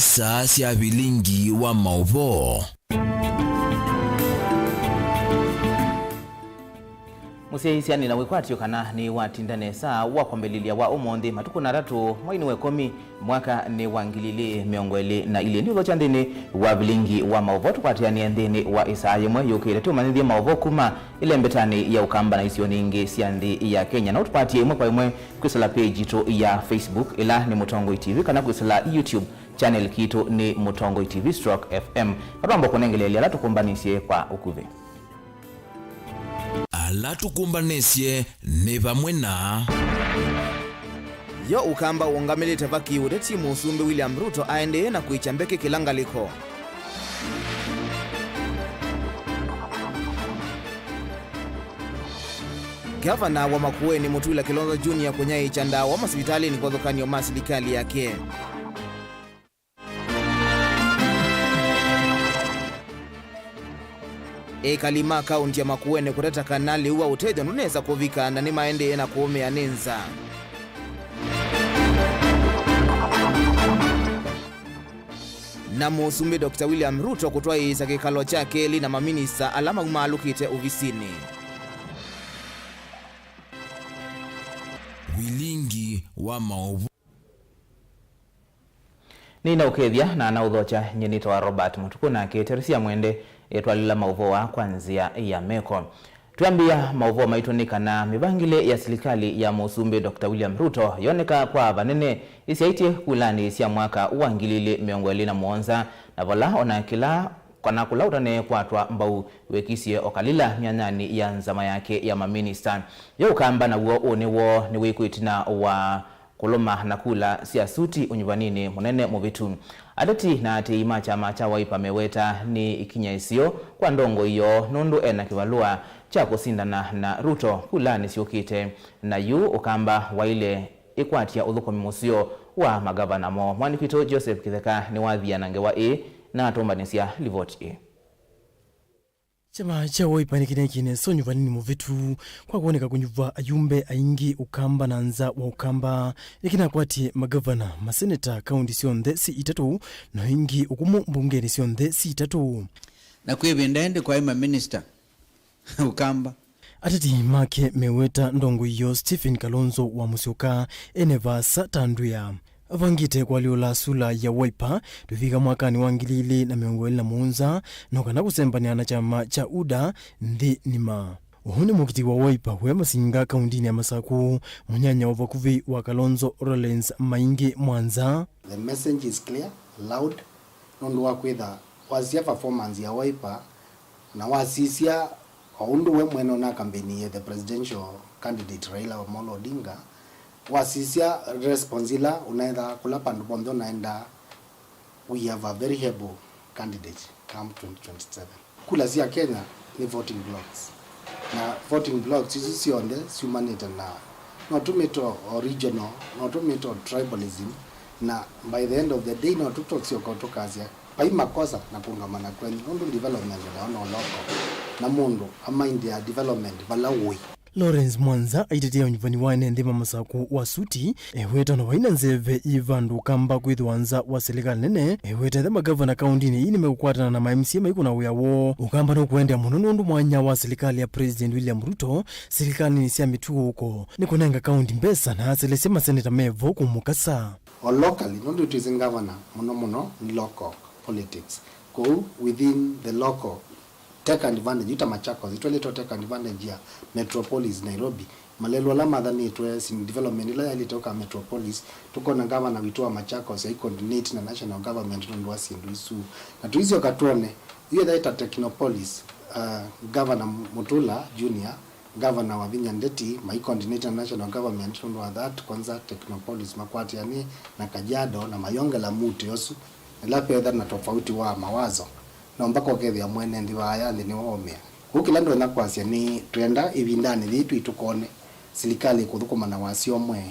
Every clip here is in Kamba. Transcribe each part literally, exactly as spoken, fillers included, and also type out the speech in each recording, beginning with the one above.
Saa sya vilingi wa maũvoo. Mũsyaĩĩsya nĩ na wĩkwatyo kana nĩwatinda nesa wa kwambĩlĩlya wa ũmũnthĩ, matukũ na atatũ, mweinĩ wa ĩkũmi, mwaka nĩ wa ngili ilĩ mĩongo ĩlĩ na ilĩ. Nĩ ũthokya nthĩnĩ wa vilingi wa maũvoo, tũkwatĩanĩe nthĩnĩ wa ĩsaa yĩmwe yũkĩte. Tũmanyĩthye maũvoo kuma ĩlembetanĩ ya Ũkamba na isionĩ ingĩ sya nthĩ ya Kenya, na ũtũkwatie ĩmwe kwa ĩmwe kwĩsĩla page yitũ ya Facebook, ĩla nĩ Mũtongoi T V, kana kwĩsĩla YouTube channel kitũ nĩ Mũtongoi T V stroke F M. Na twamba kũnengeleelya ala tũkũmbanĩsye kwa ũkuvĩ. Ala tũkũmbanĩsye nĩ vamwe na. Yo Ũkamba ũũngamĩlĩte vaki ũteti, Mũsumbĩ William Ruto aendee na kwĩkya mbeke kĩla ngalĩko. Ngavana wa Makueni Mutula Kilonzo Junior kũnyaĩĩkya ndawa masivitalĩnĩ kĩvathũkany'o ma silikalĩ yake. Ekali ma kaunti ya Makueni kũteta kana lĩu wa ũtethyo ndũnesa kũvika na nĩmaendee na kũũmĩa nĩ nzaa. Na Mũsumbĩ Doctor William Ruto kũtwaĩĩsya kĩkalo kya kelĩ na maminista ala maumaalũkĩte ovisinĩ. Vilingi wa maũvoo. Nĩnaũkethya na naũthokya, nyie nĩtawa Robert Mũtukũ, nake Teresia Mwende etwalĩla maũvoo aa kwa nzĩa ya meko. Twambĩĩa maũvoo maitũ nĩ kana mĩvangĩle ya silikalĩ ya Mũsumbĩ Doctor William Ruto yoneka kwa vanene ĩsyaĩtye kulanĩ sya mwaka wa ngili ilĩ mĩongo ĩlĩ na mũonza, na vala ona kĩla kana kũla ũtaneekwatwa mbau wekisye o kalila myanyanĩ ya nzama yake ya maminista. Yo Ũkamba naw'o ũnĩ woo nĩwĩkw'ĩtina wa kũlũma na kula sya suti ũnyuvaninĩ mũnene mũvĩtu. Ateti na aatĩĩi ma kyama kya Wiper meweta nĩ ikinya ĩseo kwa ndongoi yoo nũndũ ena kĩvalũa kya kũsindana na Ruto kulanĩ syũkĩte, na yu Ũkamba waĩle ĩkwatya ũthũkũmi mũseo wa magavana moo. Mwandĩki witũ Joseph Kĩtheka nĩwathiana ngewa ĩĩ na atũmbanĩsya livoti ĩĩ. Kyama kya Wiper nĩkĩneekie nesa ũnyuvaninĩ mũvĩtu kwa kwoneka kũnyuva ayumbe aingĩ Ũkamba na nza wa Ũkamba. Nĩkĩnakwatie magavana, maseneta kaunti syonthe si itatũ, na ĩngĩ ũkũmũ mbungenĩ syonthe si itatũ. Na kwĩ ĩvinda ĩndĩ kwaĩ maminista Ũkamba. Ateti make meweta ndongoi yoo Stephen Kalonzo wa Musyoka ene vaasa ta ndwĩa. Avangĩte kũalyũla sula ya Wiper tũvika mwakanĩ wa ngili ilĩ na mĩongo ĩlĩ na mũonza, no kana kũsembanĩa na kyama kya UDA nthĩ nima. Ũũ nĩ mũkiti wa Wiper wĩa Masinga kaundinĩ ya Masaku, mũnyanya wa vakuvĩ wa Kalonzo Lawrence Maingi Mwanza. The message is clear, loud, nũndũ wa kwĩtha wasisya performance ya Wiper, na wasisya o ũndũ we mwene ũnakambĩnie the presidential candidate Raila Amolo Odinga, wasisya response ila ũnaethaa kũla vandũ vonthe ũnaendaa, we have a very able candidate come twenty twenty-seven. Kula sya Kenya nĩ voting blocks, na voting blocks isu syonthe syumanĩte na, no tũmĩte o regional, no tũmĩte o tribalism, na by the end of the day no tũtosyoka tũkasya vai makosa na kũngamana kwenyu, nũndũ development nayo no local, na mũndũ amaindĩa development vala ũĩ. Lawrence Mwanza aitetea ũnyuvani wa ene nthĩ ma Masaku wa suti, eweta ona vai na nzeve yĩ vandũ Ũkamba kwĩthĩwa nza wa silikalĩ nene. Eweta ethe magavana kaundinĩ ii nĩmekũkwatana na ma M C A maikũna wĩa woo, Ũkamba nũkũendea mũno nũndũ mwanya wa silikalĩ ya President William Ruto silikalĩnĩ sya mĩtuo ũko nĩ kũnenga kaunti mbesa, na aselesya maseneta mevo kũmũkasa. O locally, nũndũ twĩsĩ ngavana mũno mũno nĩ local politics. Kũu within the local, take advantage, yu ta Machakos, itwaĩlĩte take advantage ya metropolis Nairobi. Malelũ ala mathanĩtwe, sin development ila yaĩlĩte ũka metropolis, tũkona ngavana witũ wa Machakos ai coordinate na national government nũndũ wa syĩndũ isu. Na tũisyoka twone, yu ethaĩta Technopolis, uh, Governor Mutula Junior, Governor Wavinya Ndeti, mai coordinate na national government nũndũ wa that concert Technopolis, makwatĩanĩe na Kajiado na mayongela mũtĩ ũsu, ĩla petha na tofauti wa mawazo. No mpaka ũkethĩa mwene nthĩ vaya nthĩ nĩwaũmĩa. Kwoou kĩla ndonya kwasya nĩ twenda ĩvindanĩ yĩĩ twĩ tũkone silikalĩ kũthũkũma na wasya ũmwe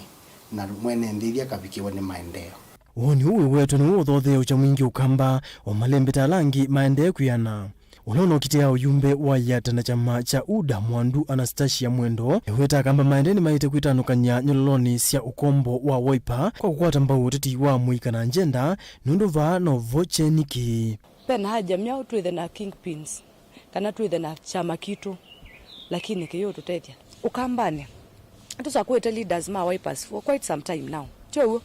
na mwene nthĩ ĩthya akavikĩwe nĩ maendeeo. Woni ũũ wĩwetwe nĩw'o ũthotheeũkya mwingĩ Ũkamba, o malembeta ala angĩ maendee kwĩana. Ũla ũnokitĩa ũyumbe wa Yata na kyama kya UDA, Mwandu Anastasia Mwendo, eweta Akamba maende nĩmaĩte kwĩtanũkany'a nyololonĩ sya ũkombo wa Wiper kwa kũkwata mbau ũteti wa mũika na ngenda, nũndũ vaa novo kyenĩkĩ. Ve na haja myaũ twĩthe na kingpins, kana twĩthe na kyama kitũ, lakini kĩyĩũtũtethya Ũkambanĩ. Tũsakũĩte leaders ma Wipers for quite some time now, tyo w'o?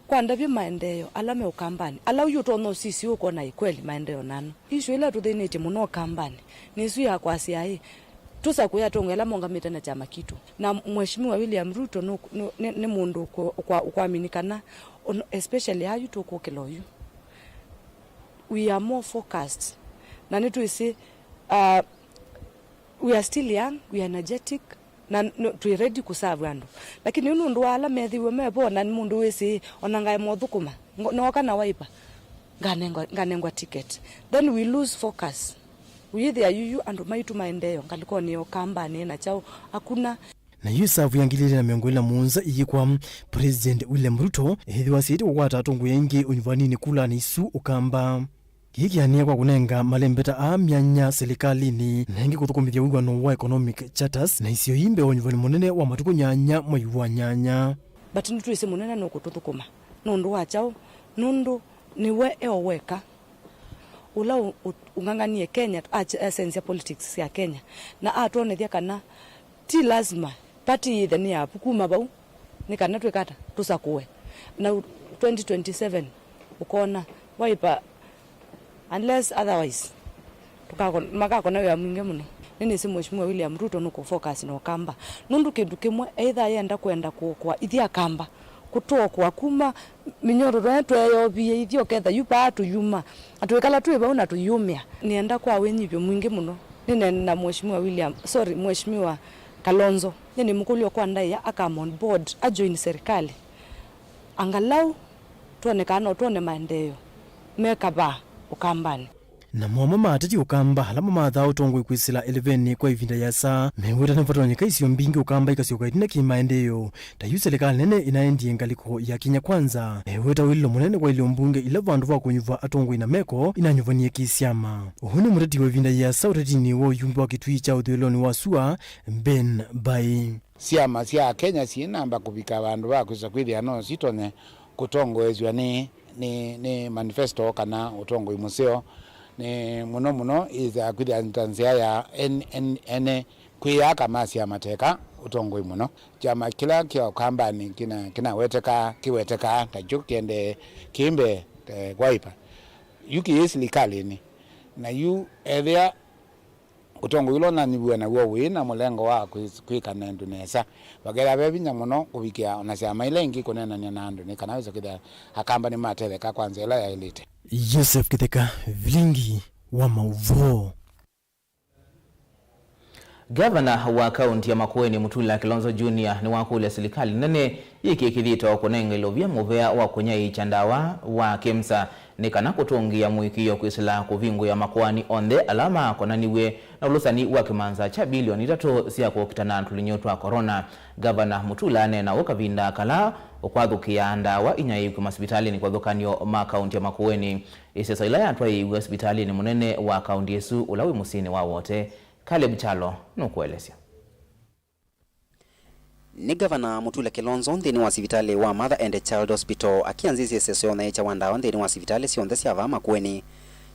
Kwa ndavye maendeeo ala me Ũkambanĩ, ala yu ũtonya ũsisya ũkwona ĩ kweli maendeeo nano. Issue ila tũthĩnĩtye mũno Ũkambanĩ nĩ ĩsu ya kwasya ĩ, tũsakũe atongoi ala maũngamĩte na kyama kitũ. Na Mheshimiwa William Ruto nũ-, nũ-, nĩ, nĩ mũndũ ũkũ-, ũkwa-, ũkwamini kana, on-, especially ayu tũkũkĩla oyu, we are more focused. Na nĩtwĩsĩ, uh, we are still young, we are energetic, na no, twĩ ready kũserve andũ. Lakini yu nũndũ wa ala methĩiwe me vo, na nĩ mũndũ wĩsĩ, ona ngaema ũthũkũma, ngo-, nooka na Wiper, nganengwa, nganengwa ticket. Then we lose focus. Wĩthĩa yuyu andũ maitũ maendeeo ngalĩkonĩ ya Ũkambanĩ na kyaũ, hakuna. Na yu ĩsavu ya ngili ilĩ na mĩongo ĩlĩ na mũonza ĩyĩkwa, President William Ruto ethĩwa asyaĩte kũkwata atongoi aingĩ ũnyuvaninĩ kulanĩ isu Ũkamba. Kĩĩ kĩanĩa kwa kũnenga malembeta aa myanya silikalĩnĩ, na ĩngĩ kũthũkũmĩthya wĩw'ano wa economic charters na isio ii mbee wa ũnyuvani mũnene wa matukũ nyanya mwei wa nyanya. But nĩtwĩsĩ mũnene nũkũtũthũkũma. Nũndũ wa kyaũ? Nũndũ nĩwe e o weka ũla ũ-, ũ-, ũng'ang'anie Kenya, ach-, asenzya politics sya Kenya, na atwonethya kana ti lazima party yĩthe nĩ yavu kuma vau, nĩ kana twĩka ata? Tũsakũe. Na u-, twenty twenty-seven ũkona Wiper, unless otherwise, tũkakon-, makakona wĩa mwingĩ mũno. Nĩnĩsĩ Mheshimiwa William Ruto nũkũfocus na Ũkamba, nũndũ kĩndũ kĩmwe, either yenda kwenda kũkwa ithyĩ Akamba, kũtũokoa kuma mĩnyororo ĩla tweeyoovie ithyĩ, ũketha yu vaa tũyuma, na twĩkala twĩ vau na tũyumĩa. Nĩenda kwa wĩnyivyo mwingĩ mũno nĩneene na Mheshimiwa William, sorry, Mheshimiwa Kalonzo. Nĩnĩmũkũlya kwa ndaĩa a come on board, a join serikali, angalau twone kana no twone maendeeo me kavaa Ũkambanĩ. Namo amwe ma ateti Ũkamba ala mamathaa ũtongoi kwĩsĩla ĩlevenĩ kwa ĩvinda yĩasa, meweta nĩvatonyeka isio mbingĩ Ũkamba ikasyoka ĩtina kĩ maendeeo, ta yu silikalĩ nene ĩnaendie ngalĩko ya Kenya Kwanza. Meweta wĩlilo mũnene kwa ilio mbunge ila vandũ va kũnyuva atongoi na meko inanyuvanie kĩ syama. Ũũ nĩ mũteti wa ĩvinda yĩasa ũtetinĩ wa ũyumbe wa Kitui kya ũthũĩlonĩ wa sua, Ben Mbai. Syama sya Kenya syĩnamba kũvika vandũ va kwĩsa kwĩthĩa no sitonye kũtongoesw'a nĩ, nĩ, nĩ manifesto kana ũtongoi mũseo, nĩ mũno mũno ĩsaa kwĩthĩa ta nzĩa ya en-, en-, ene kwĩyaka ma syama teka ũtongoi mũno. Kyama kĩla kya Ũkambanĩ kĩna, kĩnawetekaa, kĩwetekaa ta kyo kĩendee kĩ mbee, eh, Wiper. Yu kĩyĩ silikalĩnĩ. Na yu ethĩa ũtongoi ũla ũnanyuviwe naw'o wĩ na mũlengo wa kwĩ-, kwĩka na andũ nesa, vakethĩa ve vinya mũno kũvikĩa o na syama ila ingĩ kũneenany'a na andũ nĩ kana wĩse kwĩthĩa Akamba nĩmatetheka kwa nzĩa ĩla yaĩlĩte. Joseph Kĩtheka, Vilingi wa Maũvoo. Gavana wa kaunti ya Makueni, Mutula Kilonzo Junior, nĩwakũlya silikalĩ nene yĩkĩe kĩthito kũnenga ilovia mũvea wa kũnyaĩĩkya ndawa wa KEMSA nĩ kana kũtũngĩĩa mũĩkĩĩo kwĩsĩla kũvingũĩa makoani onthe ala makonaniw'e na ũlũsani wa kĩmanza kya bilioni itatũ sya kũkitana na tũlinyũ twa corona. Gavana Mutula aneena ũu kavinda kala ũkwathũkĩaa ndawa inyaĩĩkw'e masivitalĩnĩ kĩvathũkany'o ma kaunti ya Makueni. Ĩseso ĩla yatwaĩĩw'e sivitalĩnĩ mũnene wa kaunti ĩsu ũla wĩ mũsyĩnĩ wa Wote. Caleb Kyalo nũkũelesya. Nĩ Gavana Mutula Kilonzo nthĩnĩ wa sivitalĩ wa Mother and Child Hospital akĩanzĩsya ĩseso ya ũnyaĩĩkya wa ndawa nthĩnĩ wa sivitalĩ syonthe sya vaa Makueni.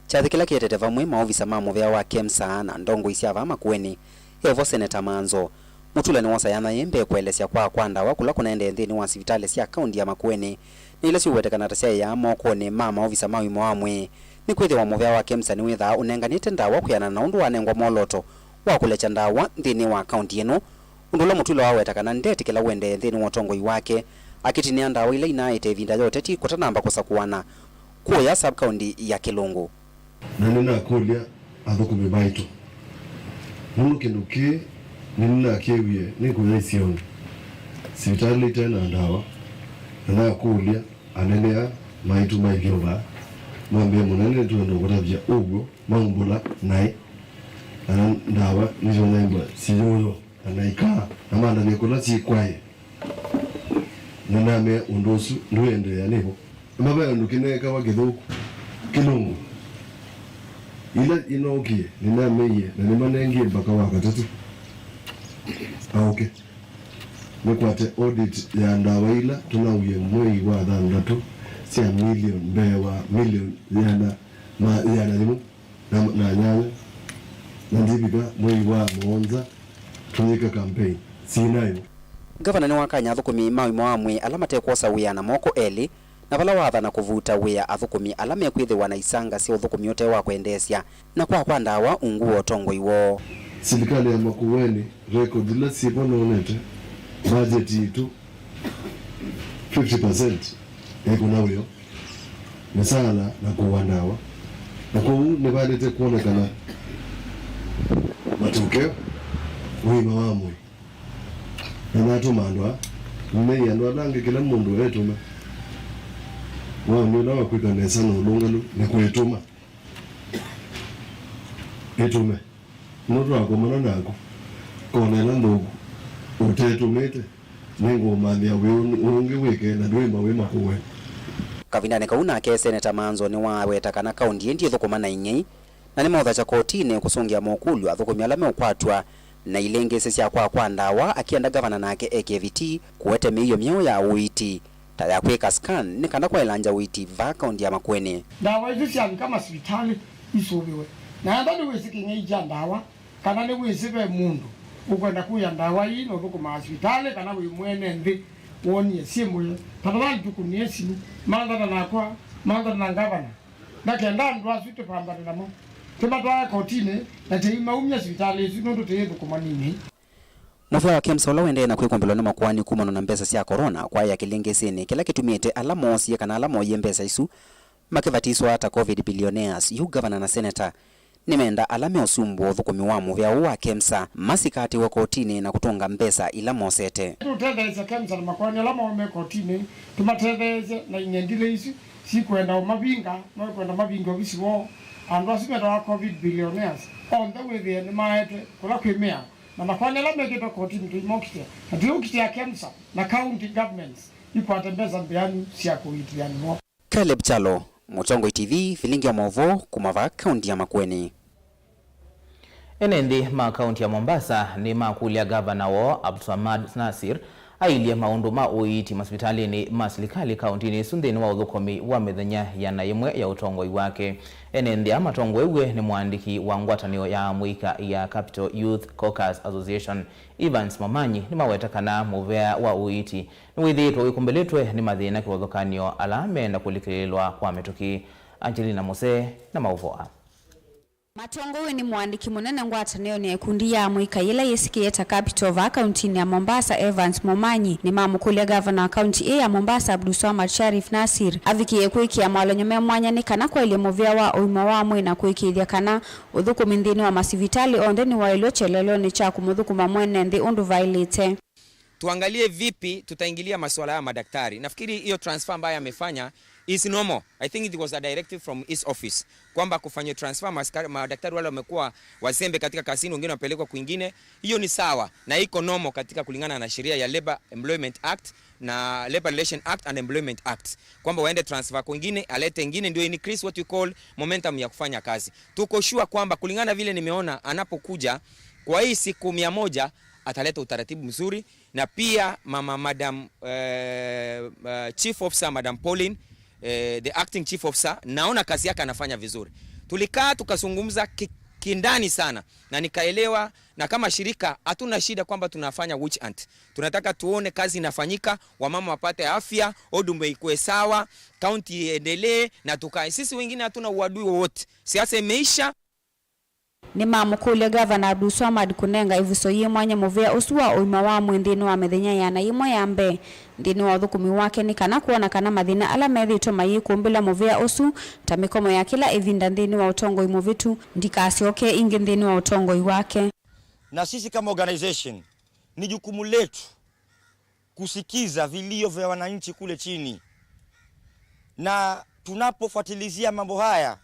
Kyathĩ kĩla kĩetete vamwe maovisa ma mũvea wa KEMSA na ndongoi sya vaa Makueni, evo Seneta Manzo. Mutula nĩwosa yanya yĩ mbee kũelesya kwaa kwa ndawa kũla kũnaendee nthĩnĩ wa sivitalĩ sya kaunti ya Makueni, na ila siũwetekana ta syaĩaa mokonĩ ma maovisa ma ũima wa mwĩĩ, nĩkwĩthĩwa mũvea wa KEMSA nĩwĩthaa ũnenganĩte ndawa kwĩanana na ũndũ wanengwa mwolooto wa kũlekya ndawa nthĩnĩ wa kaunti ĩno, ũndũ ũla Mutula waweta kana ndetĩkĩla ũendee nthĩnĩ wa ũtongoi wake, akĩtinĩa ndawa ila inaaĩte ĩvinda ya ũteti kũtanamba kũsakũana kũya sub-county ya Kĩlũngũ. Na nĩnakũlya athũkũmi maitũ, nũndũ kĩndũ kĩĩ nĩnĩnakĩw'ie nĩ kũya isionĩ, sivitalĩ ite na ndawa, na nakũlya anene aa maitũ ma ĩthyũmba, mambĩa mũnene nĩtwenda kũtavya ũw'o maumbũla naĩ, kana ndawa nĩsyonyaĩmbwa syĩyũyũ na naikaa na mandavye kũla syĩkwaĩe. Nĩnamea ũndũ ũsu ndũendeea nĩvo. Ema ve ũndũ kĩneekawa kĩthũku Kĩlũngũ. Ĩla ĩnookie, nĩnameie na nĩmanengie mbaka wa katatũ aũke. Nĩkwate audit ya ndawa ila tũnauie mwei wa thanthatũ sya milioni mbee wa milioni yĩana ma yĩana yĩmwe na, na nyanya, na ndivika mwei wa mũonza tũyĩka campaign. Sinayo. Ngavana nĩwakany'a athũkũmi ma ũima wa mwĩĩ ala mate kwosa wĩa na moko elĩ, na vala waathana kũvuta wĩa athũkũmi ala mekwĩthĩwa na isanga sya ũthũkũmi ũte wa kwendeesya na kwakwa ndawa ungu wa ũtongoi woo. Silikalĩ ya Makueni, record ila syĩvo nonete, mbajeti yitũ fifty percent ĩkũna wĩo, mĩsaala na kũua ndawa, na kwoou nĩvaĩlĩte kwonekana matokeo ũima wa mwĩĩ. Na natũma andũ aa, nĩneie andũ ala angĩ kĩla mũndũ etũme. Waoni ũla wa kwĩka nesa na ũlũngalu nĩ kwĩtũma. Ĩtũme. Nũndũ wa kũmana naku, kona ĩla nthũku ũtetũmĩte, nĩngũũmanthĩa wĩ ũngĩ wĩke na ndwĩmba wĩ Makueni. Kavindanĩ kau nake Seneta Manzo nĩwaweta kana kaũnti ĩĩ ndĩthũkũma na ing'ei, na nĩmeũthasya kotinĩ kũsũngĩa mokũlyo athũkũmi ala meũkwatw'a na ilĩngĩsĩ sya kwakwa ndawa, akĩenda ngavana nake eke vitii kũete mĩio myeũ ya ũiiti, ta ya kwĩka scan, nĩ kana kwaĩlangya ũiiti vaa kaũnti ya Makueni. Ndawa isu syavika masivitalĩ isũvĩwe. Na ethwa nĩwĩsĩ kĩng'ei kya ndawa, kana nĩwĩsĩ ve mũndũ ũkwenda kũya ndawa ii na ũthũkũmaa sivitalĩ, kana wĩ mwene nthĩ wonie syĩ mũyo, tafadhali tũkũnĩe simu, manthana nakwa, manthana na ngavana. Na kenda andũ asu tũpambane namo, tũmatwaa kotinĩ, na tĩimaumya sivitalĩ ĩsu nũndũ tĩyĩthũkũma nini. Mũvea wa KEMSA ũla ũendee na kwĩkũmbĩlwa nĩ makoani kumanwa na mbesa sya corona kwaĩa kĩlĩngĩsĩnĩ kĩla kĩtumĩte ala moosie kana ala mooie mbesa isu makĩvatiswa ta covid billionaires. Yu ngavana na seneta nĩmenda ala meũsumbũa ũthũkũmi wa mũvea ũũ wa KEMSA masikatĩwe kotinĩ na kũtũnga mbesa ila mosete. Tũtetheesya KEMSA na makoani ala moo me kotinĩ, tũmatetheesye na ing'endilĩ isu sikwenda ũmavinga, no ikwenda mavinge ovisi woo. Andũ asu metawa covid billionaires onthe wĩthĩe nĩmaete kũla kwĩ mĩao, na makoani ala mekĩtwe kotinĩ tũimokitĩa, na tũiũkitĩa KEMSA na county governments ikwate mbesa mbĩanu sya kũiitĩthya andũ moo. Caleb Kyalo, Mũtongoi T V, vilingi wa maũvoo kuma vaa kaunti ya Makueni. Ene nthĩ ma kaunti ya Mombasa nĩmakũlya ngavana woo Abdulswamad Nasir ailye maũndũ ma ũiiti masivitalĩnĩ ma silikalĩ kauntinĩ ĩsu nthĩnĩ wa ũthũkũmi wa mĩthenya ĩana yĩmwe ya ũtongoi wake. Ene nthĩ aa matongoew'e nĩ mũandĩki wa ngwatanĩo ya amũika ya Capital Youth Caucus Association, Evans Momanyi, nĩmaweta kana mũvea wa ũiiti nĩwĩthĩĩtwe wĩkũmbĩlĩtwe nĩ mathĩna kĩvathũkany'o ala meenda kũlikĩlĩĩlwa kwa mĩtũkĩ. Angelina Mose na maũvoo aa. Matongoew'e nĩ mũandĩki mũnene ngwatanĩonĩ ya ikundi ya amũika yĩla yĩsĩkĩe ta Capital vaa kauntinĩ ya Mombasa, Evans Momanyi, nĩmamũkũlya ngavana wa kaunti ĩĩ ya Mombasa, Abdulswamad Sharif Nasir, avikĩe kwĩkĩa mawalany'o me mwanya nĩ kana kwaĩlye mũvea wa ũima wa mwĩĩ na kũĩkĩĩthya kana ũthũkũmi nthĩnĩ wa masivitalĩ onthe nĩwaĩlwe kyelelonĩ kya kũmũthũkũma mwene nthĩ ũndũ vaĩlĩte. Tuangalie vipi tutaingilia masuala ya madaktari. Nafikiri hiyo transfer ambayo amefanya is normal. I think it was a directive from his office kwamba kufanywa transfer maskari, madaktari wale wamekuwa wazembe katika kazini, wengine wapelekwa kwingine. Hiyo ni sawa na iko normal katika kulingana na sheria ya Labour Employment Act na Labour Relation Act and Employment Act, kwamba waende transfer kwingine, alete ingine, ndio increase what we call momentum ya kufanya kazi. Tuko sure kwamba kulingana vile nimeona anapokuja kwa hii siku mia moja ataleta utaratibu mzuri, na pia mama, madam, eh, eh, chief officer, Madam Pauline, eh, the acting chief officer, naona kazi yake anafanya vizuri. Tulikaa tukazungumza ki-, kindani sana na nikaelewa, na kama shirika hatuna shida kwamba tunafanya witch hunt. Tunataka tuone kazi inafanyika, wamama wapate afya, huduma ikuwe sawa, kaunti iendelee na tukae. Sisi wengine hatuna uadui wowote. Siasa imeisha. Nĩmamũkũlya Ngavana Abdulswamad kũnenga ĩvuso yĩ mwanya mũvea ũsu wa ũima wa mwĩĩ nthĩnĩ wa mĩthenya ĩana yĩmwe ya mbee nthĩnĩ wa ũthũkũmi wake, nĩ kana kwona kana mathĩna ala methĩĩtwe mayĩkũmbĩla mũvea ũsu, ta mĩkomo ya kĩla ĩvinda nthĩnĩ wa ũtongoi mũvĩtu, ndikasyoke ĩngĩ nthĩnĩ wa ũtongoi wake. Na sisi kama organization, ni jukumu letu kusikiza vilio vya wananchi kule chini. Na tunapofuatilizia mambo haya,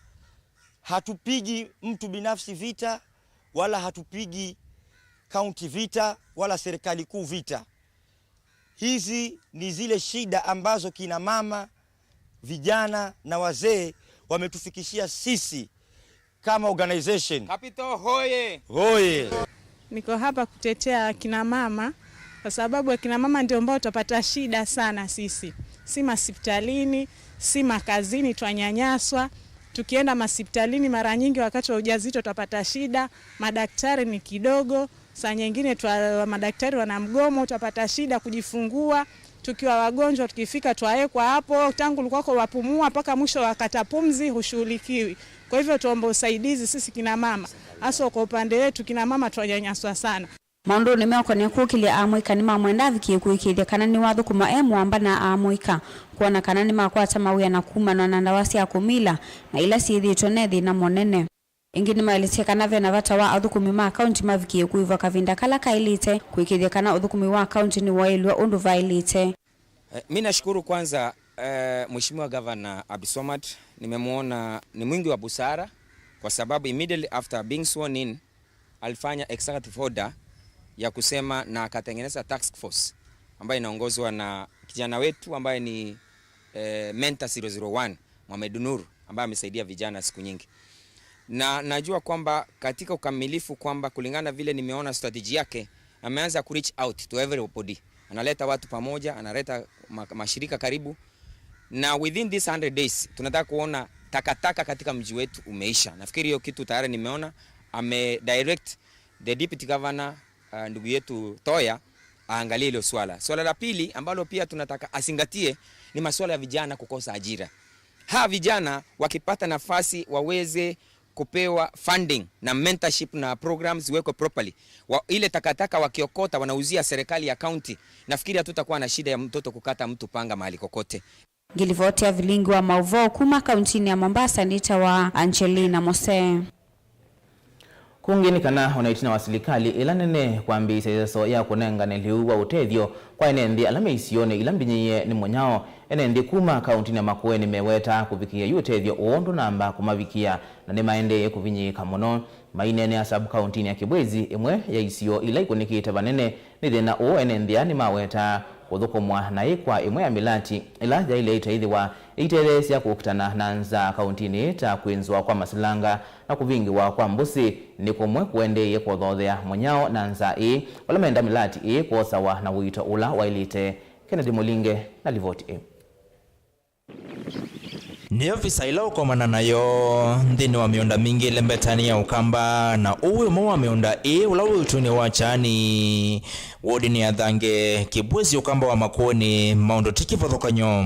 hatupigi mtu binafsi vita, wala hatupigi kaunti vita, wala serikali kuu vita. Hizi ni zile shida ambazo kina mama, vijana na wazee wametufikishia sisi kama organization. Capital hoye! Hoye! Niko hapa kutetea akina mama, kwa sababu akina mama ndio ambao tutapata shida sana sisi. Si masipitalini, si makazini, twanyanyaswa. Tukienda masipitalini mara nyingi wakati wa ujauzito tutapata shida, madaktari ni kidogo, saa nyingine twa, madaktari wana mgomo, utapata shida kujifungua. Tukiwa wagonjwa, tukifika twawekwa hapo, tangu ulikuwako wapumua mpaka mwisho wakata pumzi, hushughulikiwi. Kwa hivyo tuombe usaidizi sisi kina mama, haswa kwa upande wetu kina mama twanyanyaswa sana. Maũndũnĩ meũkonĩa kũkĩlya amũika nĩmamwenda avikĩe kũĩkĩĩthya kana nĩwathũkũma e mũamba na amũika, kwona kana nĩmakwata mawĩa na kumanwa na ndawa sya kũmila na ila syĩthĩĩtwe ne thĩna mũnene. Ĩngĩ nĩmaelesye kana ve na vata wa athũkũmi ma kaunti mavikĩe kũĩvwa kavinda kala kaĩlĩte kũĩkĩĩthya kana ũthũkũmi wa kaunti nĩwaĩlw'a ũndũ vaĩlĩte. Eh, mi nashukuru kwanza, eh, Mheshimiwa Gavana Abdulswamad, nimemwona ni mwingi wa busara kwa sababu immediately after being sworn in, alifanya executive order ya kusema na akatengeneza task force ambayo inaongozwa na kijana wetu ambaye ni, eh, Mentor zero zero one, Mohamed Nur, ambaye amesaidia vijana siku nyingi. Na najua kwamba katika ukamilifu kwamba kulingana vile nimeona strategy yake, ameanza ku reach out to everybody. Analeta watu pamoja, analeta ma-, mashirika karibu. Na within these hundred days, tunataka kuona takataka katika mji wetu umeisha. Nafikiri hiyo kitu tayari nimeona, ame direct the deputy governor, uh, ndugu yetu Toya, aangalie hilo swala. Swala la pili ambalo pia tunataka azingatie ni masuala ya vijana kukosa ajira. Hawa vijana wakipata nafasi waweze kupewa funding na mentorship na programs ziwekwe properly. Wa, ile takataka wakiokota wanauzia serikali ya county, nafikiri hatutakuwa na shida ya mtoto kukata mtu panga mahali kokote. Ngilivoti ya vilingi wa mauvoo kuma kauntinĩ ya Mombasa nĩtawa Angelina Mose. Kũngĩ nĩ kana o na ĩtina wa silikalĩ ĩla nene kwambĩĩsya ĩseso ya kũnengane lĩu wa ũtethyo kwa ene nthĩ ala me isionĩ ila mbinyĩĩe nĩ mũnyao, ene nthĩ kuma kauntinĩ ya Makueni mewetaa kũvikĩĩa yu ũtethyo ũũ ndũnamba kũmavikĩa na nĩmaendeee kũvinyĩĩka mũno. Maineenea sub-kauntinĩ ya Kibwezi, ĩmwe ya isio ila ikũnĩkĩte vanene nĩ thĩna ũũ, ene nthĩ aa nĩmawetaa kũthũkũmwa naĩ kwa ĩmwe ya mĩlati ĩla yaĩle ĩtaĩthĩwa ĩitetheesya kũkitana na nzaa kauntinĩ ĩĩ ta kwĩnzũa kwa masilanga na kũvingĩwa kwa mbũsĩ nĩ kũmwe kũendeeie kũthothea mũnyao na nzaa ĩĩ. Vala menda mĩlati ĩĩ kwosawa na ũito ũla waĩlĩte. Kennedy Mũlinge na livoti ĩĩ. Nĩ ovisa ĩla ũkomana nayo nthĩnĩ wa mĩũnda mingĩ ĩlembetanĩ ya Ũkamba, na ũũ wĩ ũmwe wa mĩũnda ĩĩ ũla wĩ ũtũinĩ wa Kyani, wodinĩ ya Thange, Kibwezi, Ũkamba wa Makueni, maũndũ ti kĩvathũkany'o.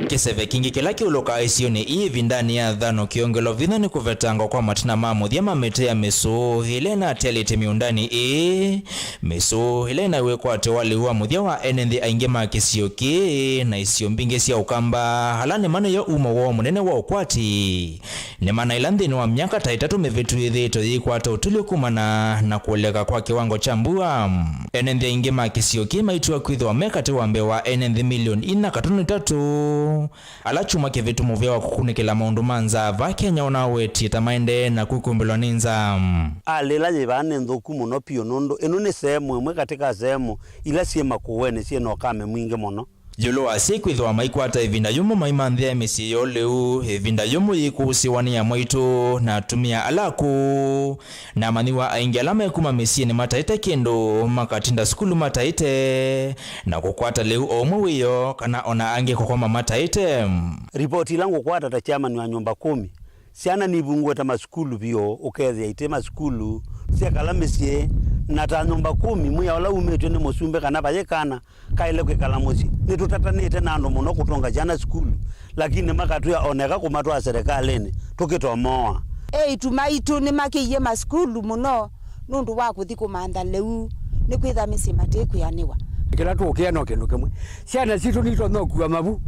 Kĩseve kingĩ kĩla kĩũlũkaa isionĩ ii ĩvindanĩ ya thano kĩongelwa vinya nĩ kũvetangwa kwa matina ma mũthya ma mĩtĩ ya mĩsũũ ĩla ĩnatialĩte mĩũndanĩ ĩĩ. Mĩsũũ ĩla ĩnaĩ wĩkwatyo wa lĩu wa mũthya wa ene nthĩ aingĩ ma kĩsio kĩĩ na isio mbingĩ sya Ũkamba, ala nĩma nĩyo umo woo mũnene wa ũkwati. Nĩmanaĩla nthĩnĩ wa myaka ta ĩtatũ mĩvĩtu yĩthĩĩtwe yĩikwata ũtũlyũ kumana na kũleka kwa kĩwango kya mbua. Ene nthĩ aingĩ ma kĩsio kĩĩ maitw'a kwĩthĩwa me katĩ wa mbee wa ene nthĩ milioni inya katono itatũ. Ala kyumwa kĩvĩtu mũvĩa wa kũkunĩkĩla maũndũ ma nzaa vaa Kenya ũnawetie ta maendee na kwĩkumbĩlwa nĩ nzaa. Alĩ ĩla yĩ vaa nĩ nthũku mũno piũ nũndũ ĩno nĩ sehemu ĩmwe katĩ ka sehemu ila syĩ Makueni syĩ na ũkame mwingĩ mũno. Ĩũlũ wa asyai kwĩthĩwa maikwata ĩvinda yũmũ maimanthĩa mĩsyĩ yoo lĩu, ĩvinda yũmũ yĩkũsĩwa nĩ amwaitũ na atumĩa ala akũũ. Na amanyĩw'a aingĩ ala me kuma mĩsyĩnĩ mataĩte kĩndũ, makatinda sukulu mataĩte, na kũkwata lĩu o ũmwe wĩoo, kana o na angĩ kũkoma mataĩte. Ripoti ila ngũkwata ta chairman wa nyũmba kũmi, syana nivungũĩte masukulu vyũ, ũkethĩa iti masukulu, syekala mĩsyĩ, na ta nyũmba kũmi, mwĩa ũla umĩtw'e nĩ mũsumbĩ kana vayĩ kana, kaĩle kwĩkala mũsyĩ. Nĩtũtatanĩte na andũ mũno kũtũnga syana sukulu, lakini makatwĩa o na eka kũmatwaa serikalĩnĩ, tũkĩtomoa. Eĩtu maitũ nĩmakĩie masukulu mũno nũndũ wa kũthi kũmantha lĩu, nĩkwĩtha mĩsyĩ matĩkwĩanĩwa. Kĩla tũũkĩa no kĩndũ kĩmwe, syana sitũ nitonya ũkua mavu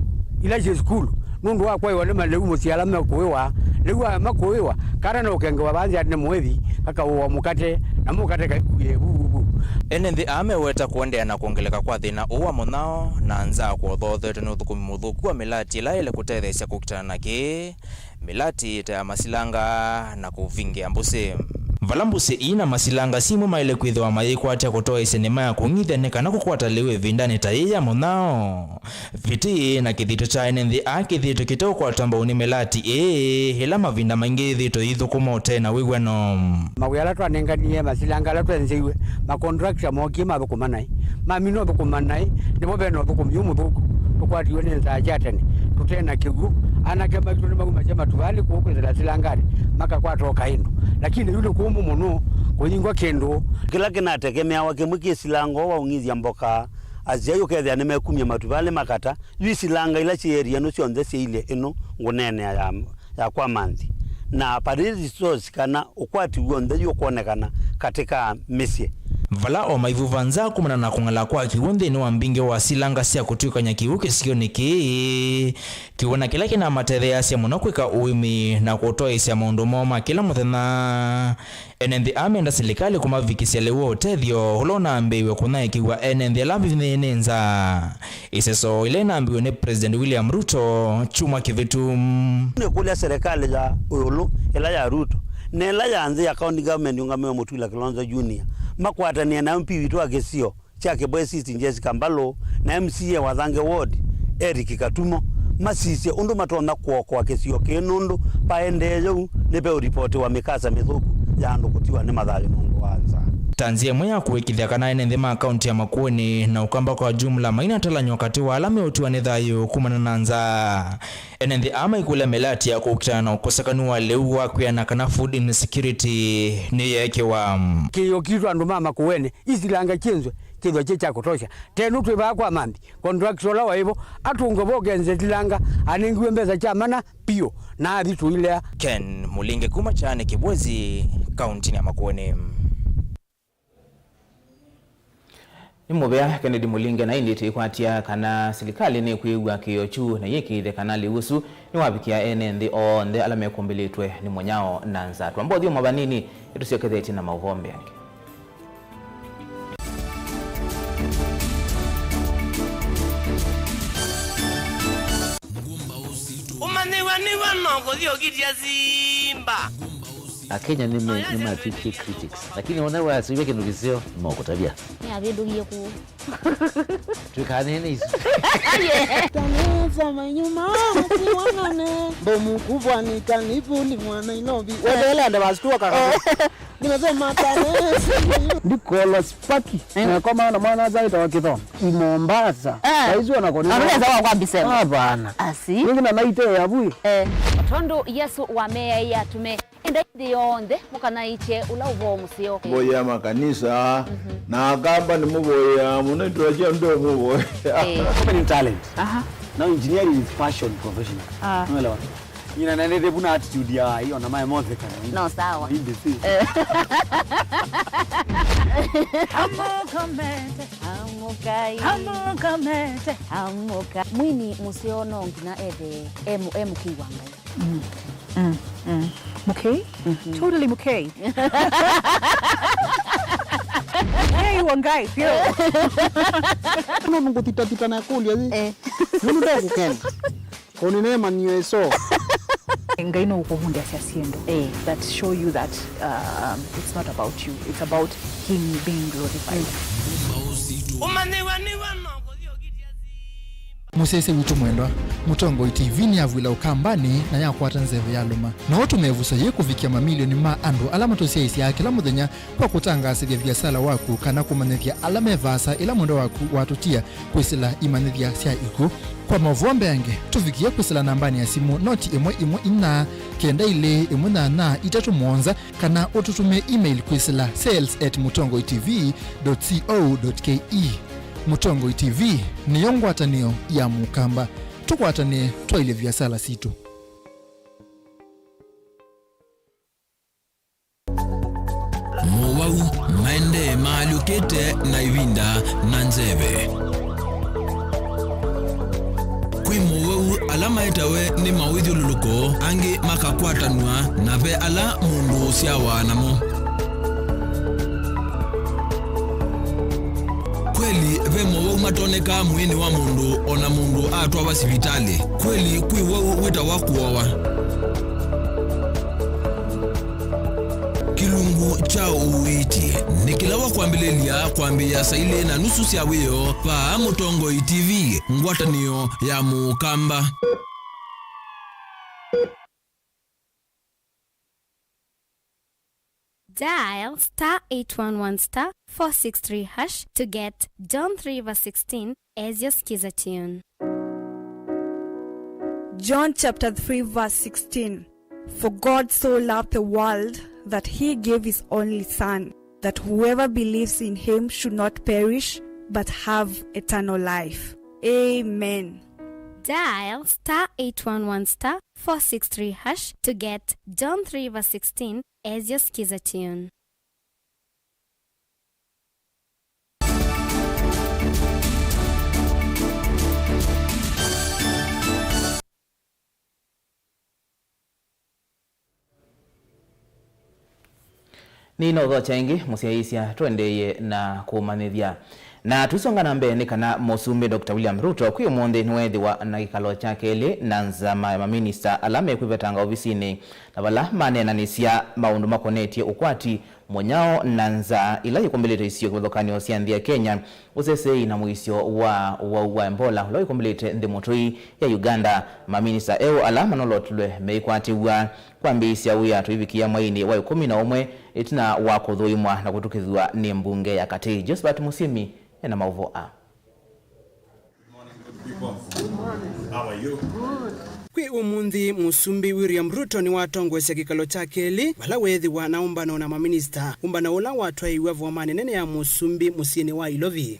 ila syĩ sukulu nũndũ wa kwaĩwa nĩ malĩu mũsyĩ ala mekũĩwa. Lĩu aya makũĩwa, kana no ũkengewa vaa nzĩanĩ nĩ mũĩthi, kakaũawa mũkate, na mũkate kaikuie vuvuvu. Ene nthĩ aa meweta kũendeea na kwongeleka kwa thĩna ũũ wa mũnyao na nzaa kũthoothetwe nĩ ũthũkũmi mũthũku wa mĩlati ĩla yaĩle kũtetheesya kũkitana na kĩĩ, mĩlati ta ya masilanga na kũvingĩa mbũsĩ. Vala mbũsĩ ii na masilanga simũ maĩle kwĩthĩwa mayĩkwatya kũtoeesya nĩma ya kũng'ithya nĩ kana kũkwata lĩu ĩvindanĩ ta yĩĩ ya mũnyao. Vĩtĩ na kĩthito kya ene nthĩ aa kĩthĩĩtwe kĩteũkwatwa mbau nĩ mĩlati ĩĩ, ĩla mavinda maingĩ yĩthĩĩtwe yĩithũkũma ũte na wĩw'ano. Mawĩa ala twanenganie, masilanga ala twenzeiwe, makontrakta mookie mathũkũma naĩ. Mamina ũthũkũma naĩ, nĩvo ve na ũthũkũmi ũmũthũku. Tũkwatiwe nĩ nzaa kya tene, tũte na kĩw'ũ. Anake maitũ nĩmaumasya matuvalĩ kũu kwĩsĩla silanganĩ, makakwata o kaĩndũ. Lakini yu nĩ kũmũ mũno, kũyingwa kĩndũ. Kĩla kĩnatekemeawa kĩmwe kĩ silanga ũũ wa ũng'ithya mboka, asyai ũkethĩa nĩmekumya matuvalĩ makata, yu isilanga ila syĩ area ĩno syonthe syailye ĩno ngũneenea ya, ya kwa manthi, na pali resource kana ũkwati w'onthe yu ũkwonekana katĩ ka mĩsyĩ. Vala o maivuva nza kumana na kũng'ala kwa kĩw'ũ nthĩnĩ wa mbingĩ wa silanga sya kũtw'ĩkany'a kĩw'ũ kĩsionĩ kĩĩ, kĩw'ũ na kĩla kĩnamatetheeasya mũno kwĩka ũĩmi na kũtoeesya maũndũ moo ma kĩla mũthenya. Ene nthĩ aa menda silikalĩ kũmavikĩsya lĩu wa ũtethyo ũla ũnambĩĩiwe kũnyaĩĩkĩw'a ene nthĩ ala mavinyĩĩwe nĩ nzaa. Ĩseso ĩla ĩnambĩĩwe nĩ President William Ruto kyumwa kĩvĩtu. Nĩkũlya serikali ya ĩũlũ, ĩla ya Ruto, na ĩla ya nthĩ ya County Government yũngamĩwe Mũtula Kilonzo Junior, makwatanĩe na M P witũ wa kĩsio kya Kĩbwesi East Jessica Mbalũ na M C A wa Thange Ward Eric Katumo masisye ũndũ matonya kũokoa kĩsio kĩĩ nũndũ paendee ũu nĩpeũripotiwa mĩkasa mĩthũku ya andũ kũtiwa nĩ mathayũ nũndũ wa nzaa. Ta nzĩa ĩmwe ya kũĩkĩĩthya kana ene nthĩ ma kaunti ya Makueni na Ũkamba kwa jumla mainatalanywa katĩ wa ala meũtiwa nĩ thayũ kumana na nzaa. Ene nthĩ aa maikũlya mĩlati ya kũkitana na ũkosekanu wa lĩu wa kwĩana kana food insecurity nĩyeekĩwa. Kĩĩo kitũ andũ ma Makueni, isilanga kyĩnzwe kĩthwa kyĩ kya kũtosha. Tenu twĩ vaa kwa mambi, contractor ũla waĩ vo atũngwe vo kenze silanga anengiwe mbesa kya mana piũ na athi tũilea. Ken Mulinge kuma Kyane Kĩbwezi, kaunti ya Makueni. Nĩ mũvea Kennedy Mulinge, na ĩndĩ twĩkwatya kana silikalĩ nĩkwĩw'a kĩĩo kyu na yĩkĩĩthye kana lĩu ũsu nĩwavikĩa ene nthĩ onthe ala mekũmbĩlĩtwe nĩ mũnyao na nzaa. Twamba ũthyũma vanini, nĩtũsyokethetye na maũvoo mbeange. Ũmanyĩw'a nĩw'o no kũthyũkĩtya simba. Akenya nĩ me-, nĩmatw'ĩkie critics, lakini ona wasĩw'a kĩndũ kĩseo, nĩmakũtavya. Nĩavĩndũkie kũũ. Twĩkaanĩe nĩ isu. Tanĩsa manyuma masiwangane. Mbomu kubwa ni kanivuli mwa Nairobi. Weteele ande basi tuoka. Nimesema tanĩsa. Ndikola spaki. Eh. Nakomana na mwana azaĩtawa Kĩthonga. I Mombasa. Eh. Saizi wanakonea. Anaweza kwa kwa bisema. Hapana. Asi. Ningi na naite ya bui. Eh. Tondũ Yesũ wameaĩe atume, endai nthĩ yonthe, mũkanaĩkye ũla ũvoo mũseo. Mboya makanisa, mhm, na Akamba nĩmũvoyaa mũno, itũla sya nde mũvoya. Eh. Women in talent. Aha. Now engineering is fashion professional. Ah. Unaelewa? Ina na ndevu na attitude ya hiyo na mae mothe kana. No, sawa. Hindi si. Eh. Amũka mete. Amũkai. Amũka mete. Amũka. Mwini mũseo no nginya ethe e mũ-, e mũkĩi wa Ngai. Mm. Mm. Mm. Mũkei? Mhm. Totally mũkei. Mũkei wa Ngai, biũ. Nũndũ ngũthitathita na kũlya ĩ. Eh. Nũndũ ndakũkenda. Kũnĩ neemanio ĩso. Ngai no ũkũvundĩasya syĩndũ, eh, that show you that, um, it's not about you, it's about him being glorified. Ũmanyĩw'a nĩwe no kũthyũkĩtya simba. Mũsyaĩĩsya witũ mwendwa, Mũtongoi T V nĩyavw'ĩla Ũkambanĩ na yakwata nzeve ya lũma. No tũmĩvuso yĩĩ kũvikĩa mamilioni ma andũ ala matũsyaĩĩsyaa kĩla mũthenya kwa kũtangaasĩthya viasala waku kana kũmanyĩthya ala me vaasa ĩla mwendwa waku watũtia kwĩsĩla imanyĩthya sya ikw'ũ. Kwa maũvoo mbeange, tũvikĩe kwĩsĩla nambanĩ ya simũ noti ĩmwe ĩmwe inya kenda ilĩ ĩmwe nyanya itatũ mũonza, kana ũtũtũmĩe email kwĩsĩla sales at mũtongoi T V dot co dot K E. Mũtongoi T V nĩyo ngwatanĩo ya Mũkamba. Tũkwatanĩe twaĩlye viasala sitũ. Mowau maendee maalyũkĩte na ĩvinda na nzeve. Kwĩ mowau ala maetawe nĩ maũithyũlũlũko, angĩ makakwatanw'a, na ve ala mũndũ ũsyawa namo. Kweli, ve mowau matonekaa mwĩĩnĩ wa mũndũ o na mũndũ atwawa sivitalĩ. Kweli, kwĩ wau wĩtawa kũowa. Kĩlungu Kyaũ ũiiti nĩ kĩla wa kwambĩlĩlya kwambĩĩa saa ilĩ na nusu sya wĩoo vaa Mũtongoi T V, ngwatanĩo ya Mũkamba. Dial star eight one one star four six three hash to get John three verse sixteen as your skiza tune. John chapter three verse sixteen. For God so loved the world that he gave his only Son, that whoever believes in him should not perish but have eternal life. Amen. Dial star eight one one star four six three hash to get John three verse sixteen as your skiza tune. Nĩnaũthokya ĩngĩ, mũsyaĩĩsya, tũendeeye na kũmanyĩthya. Na tũisonga na mbee, nĩ kana Mũsumbĩ Doctor William Ruto kwĩ ũmũnthĩ nĩweethĩwa na kĩkalo kya kelĩ na nzama ya maminista ala mekwĩvetanga ovisinĩ, na vala maneenanĩsya maũndũ makonetye ũkwati, mũnyao na nzaa ila ikumbĩlĩte isio kĩvathũkany'o sya nthĩ ya Kenya, ũseseei na mũisyo wa ũwau wa Ebola ũla wĩkumbĩlĩte nthĩ mũtũi ya Uganda. Maminista eũ ala manolotw'e meĩkwatĩw'a kwambĩĩsya wĩa tũivikĩa mwainĩ wa ĩkũmi na ũmwe ĩtina wa kũthũimwa na kũtũkĩthw'a nĩ mbunge ya katĩ. Josephat Mũsyĩmi ena maũvoo aa. Good morning, good people. How are you? Kwĩ ũmũnthĩ, Mũsumbĩ William Ruto nĩwatongoesya kĩkalo kya kelĩ, vala weethĩwa na ũmbano na maminista, ũmbano ũla watwaĩiw'a vomanĩ nene ya Mũsumbĩ mũsyĩnĩ wa Ilovi.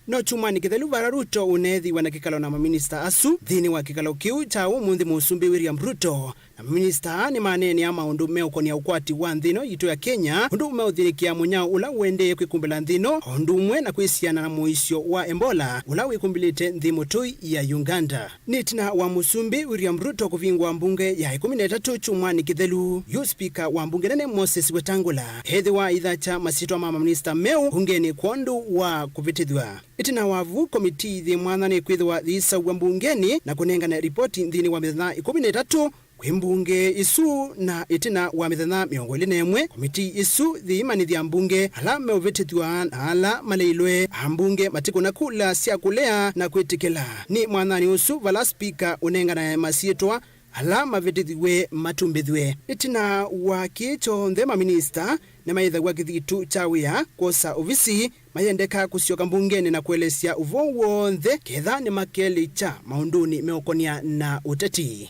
No kyumwanĩ kĩthelu vala Ruto ũneethĩwa na kĩkalo na maminista asu. Nthĩnĩ wa kĩkalo kĩu kya ũmũnthĩ, Mũsumbĩ William Ruto na maminista aa nĩmaneenea maũndũ meũkonia ũkwati wa nthĩ ĩno yitũ ya Kenya, ũndũ meũthĩnĩkĩa mũnyao ũla ũendee kwĩkumbĩla nthĩ ĩno, o ũndũ ũmwe na kwĩsiana na mũisyo wa Ebola ũla wĩkumbĩlĩte nthĩ mũtũi ya Uganda. Nĩ ĩtina wa Mũsumbĩ William Ruto kũvingũa mbunge ya ĩkũmi na ĩtatũ kyumwanĩ kĩthelu, yu spika wa mbunge nene Moses Wetangula ethĩwa aithakya masyĩtwa ma maminista meũ mbungenĩ kwondũ wa kũvĩtĩthw'a. Ĩtina wa vu, komitii yĩ mwanya nĩkwĩthĩwa yĩisaw'a mbungenĩ na kũnengane ripoti nthĩnĩ wa mĩthenya ĩkũmi na ĩtatũ kwĩ mbunge ĩsu, na ĩtina wa mĩthenya mĩongo ĩlĩ na ĩmwe, komitii ĩsu yĩimanyĩthya mbunge ala meũvĩtĩthw'a na ala maleilwe. Ambunge matikũna kula sya kũlea na kwĩtĩkĩla. Nĩ mwanyanĩ ũsu vala spika ũnenganae masyĩtwa ala mavĩtĩthiw'e matumbĩthw'e. Ĩtina wa kĩĩ kyonthe, maminista nĩmaĩthaw'a kĩthitũ kya wĩa kwosa ovisi, mayendeka kũsyoka mbungenĩ na kũelesya ũvoo w'onthe ketha nĩmakelĩkya maũndũnĩ meũkonia na ũteti.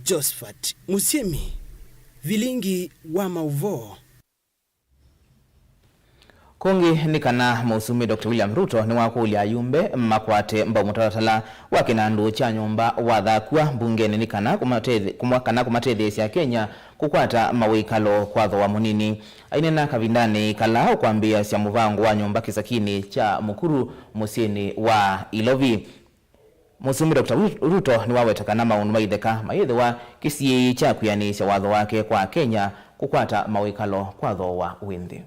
Josephat Mũsyĩmi, vilingi wa maũvoo. Kũngĩ nĩ kana Mũsumbĩ Doctor William Ruto nĩwakũlya ayumbe makwate mbau mũtalatala wa kĩnandũ kya nyũmba wathakwa mbungenĩ nĩ kana kũmatethĩ-, kũma-, kana kũmatetheesya Kenya kũkwata mawĩkalo kwa thooa mũnini. Aineena kavindanĩ kala ũkwambĩĩasya mũvango wa nyũmba kĩsakinĩ kya Mũkuru mũsyĩnĩ wa Ilovi, Mũsumbĩ Doctor Ru-, Ruto nĩwaweta kana maũndũ maitheka mayĩthĩwa kĩsiĩĩi kya kwĩanĩĩsya watho wake kwa Kenya kũkwata mawĩkalo kwa thooa wĩ nthĩ.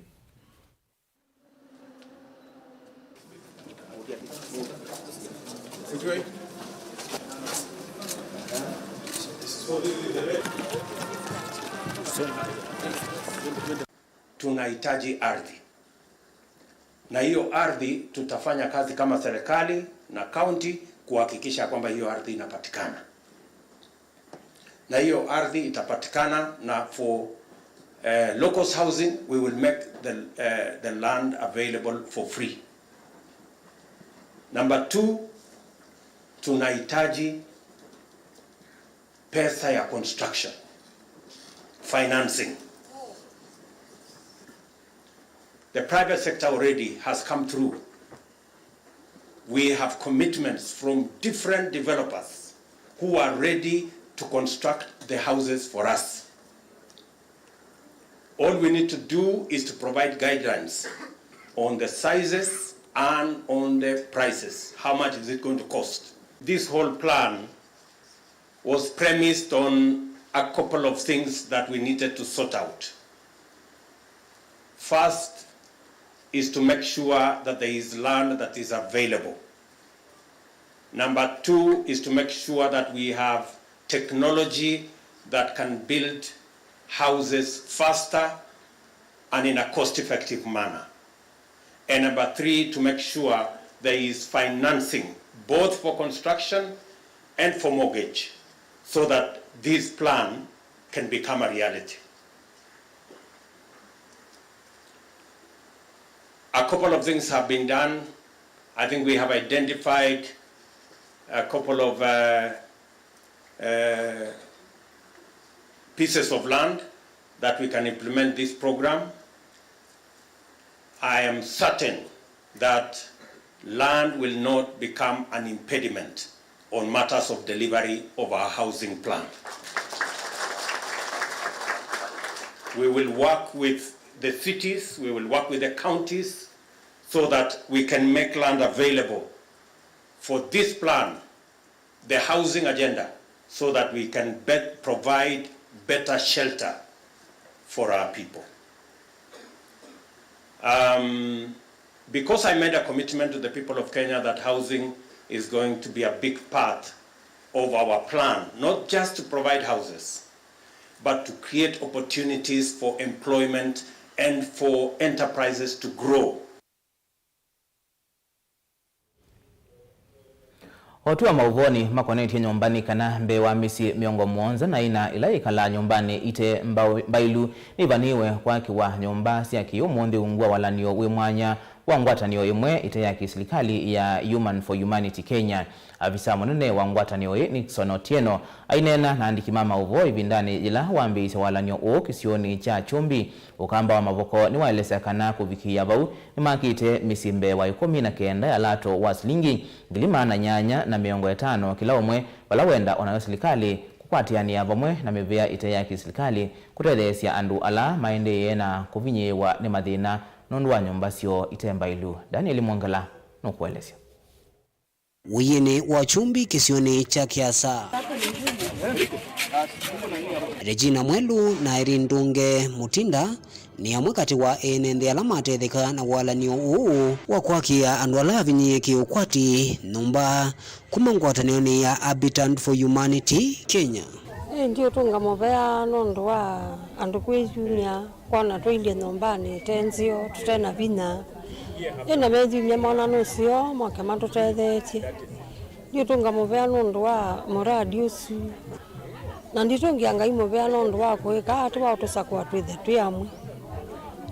Tunahitaji ardhi. Na hiyo ardhi tutafanya kazi kama serikali na county kuhakikisha kwamba hiyo ardhi inapatikana. Na hiyo ardhi itapatikana na for, eh, locals housing, we will make the, eh, the land available for free. Number two, tunahitaji pesa ya construction, financing. The private sector already has come through. We have commitments from different developers who are ready to construct the houses for us. All we need to do is to provide guidelines on the sizes and on the prices. How much is it going to cost? This whole plan was premised on a couple of things that we needed to sort out. First is to make sure that there is land that is available. Number two is to make sure that we have technology that can build houses faster and in a cost-effective manner. And number three, to make sure there is financing both for construction and for mortgage so that this plan can become a reality. A couple of things have been done. I think we have identified a couple of uh, uh, pieces of land that we can implement this program. I am certain that land will not become an impediment on matters of delivery of our housing plan. We will work with the cities, we will work with the counties so that we can make land available for this plan, the housing agenda, so that we can bet-, provide better shelter for our people. Um, because I made a commitment to the people of Kenya that housing is going to be a big part of our plan, not just to provide houses, but to create opportunities for employment and for enterprises to grow. O twĩ o maũvoonĩ makonetye nyũmba, nĩ kana mbee wa mĩsyĩ mĩongo mũonza na ĩna ĩla yĩkalaa nyũmbanĩ ite mbau-, mbailu nĩivaniwe kwakĩwa nyũmba sya kĩ-ũmũnthĩ ungu wa walan'yo wĩ mwanya wa ngwatanĩo ĩmwe ĩte ya kĩsilikalĩ ya Human for Humanity Kenya. Avisa mũnene wa ngwatanĩo ĩĩ, Nixon Otieno, aineena na andĩki ma maũvoo ĩvindanĩ yĩla wambĩĩisye walan'yo ũũ kĩsionĩ kya Kyumbi. Ũkamba wa Mavoko nĩwaelesya kana kũvikĩĩa vau nĩmakĩte mĩsyĩ mbee wa ĩkũmi na kenda ya lato wa silingi ngili maana nyanya na mĩongo ĩtano kĩla ũmwe, vala wenda o nayo silikalĩ kũkwatĩanĩa vamwe na mĩvĩa ĩte ya kĩsilikalĩ kũtetheesya andũ ala maendeee na kũvinyĩĩwa nĩ mathĩna nũndũ wa nyũmba syoo ite mbailu. Daniel Mwongela nũkũelesya. Wĩĩnĩ wa Kyumbi kĩsionĩ kya Kyasa, Regina Mwelu na Irene Ndunge Mutinda nĩ amwe katĩ wa ene nthĩ ala matetheka na walan'yo ũũ wa kwakĩa andũ ala avinyĩĩe kĩ-ũkwati nyũmba kuma ngwatanĩonĩ ya Habitat for Humanity Kenya. Ĩĩ, ndiũtũnga mũvea nũndũ wa andũ kwĩyumya. Kwona tũilye nyũmbanĩ ite nzeo, tũte na vinya, ĩndĩ meyumya mona nũseo, moke matũtetheetye. Ndiũtũnga mũvea nũndũ wa mũradi ũsu, na nditũngĩa Ngai mũvea nũndũ wa kũĩka ata wa ũtũsakũa twĩthe twĩ amwe.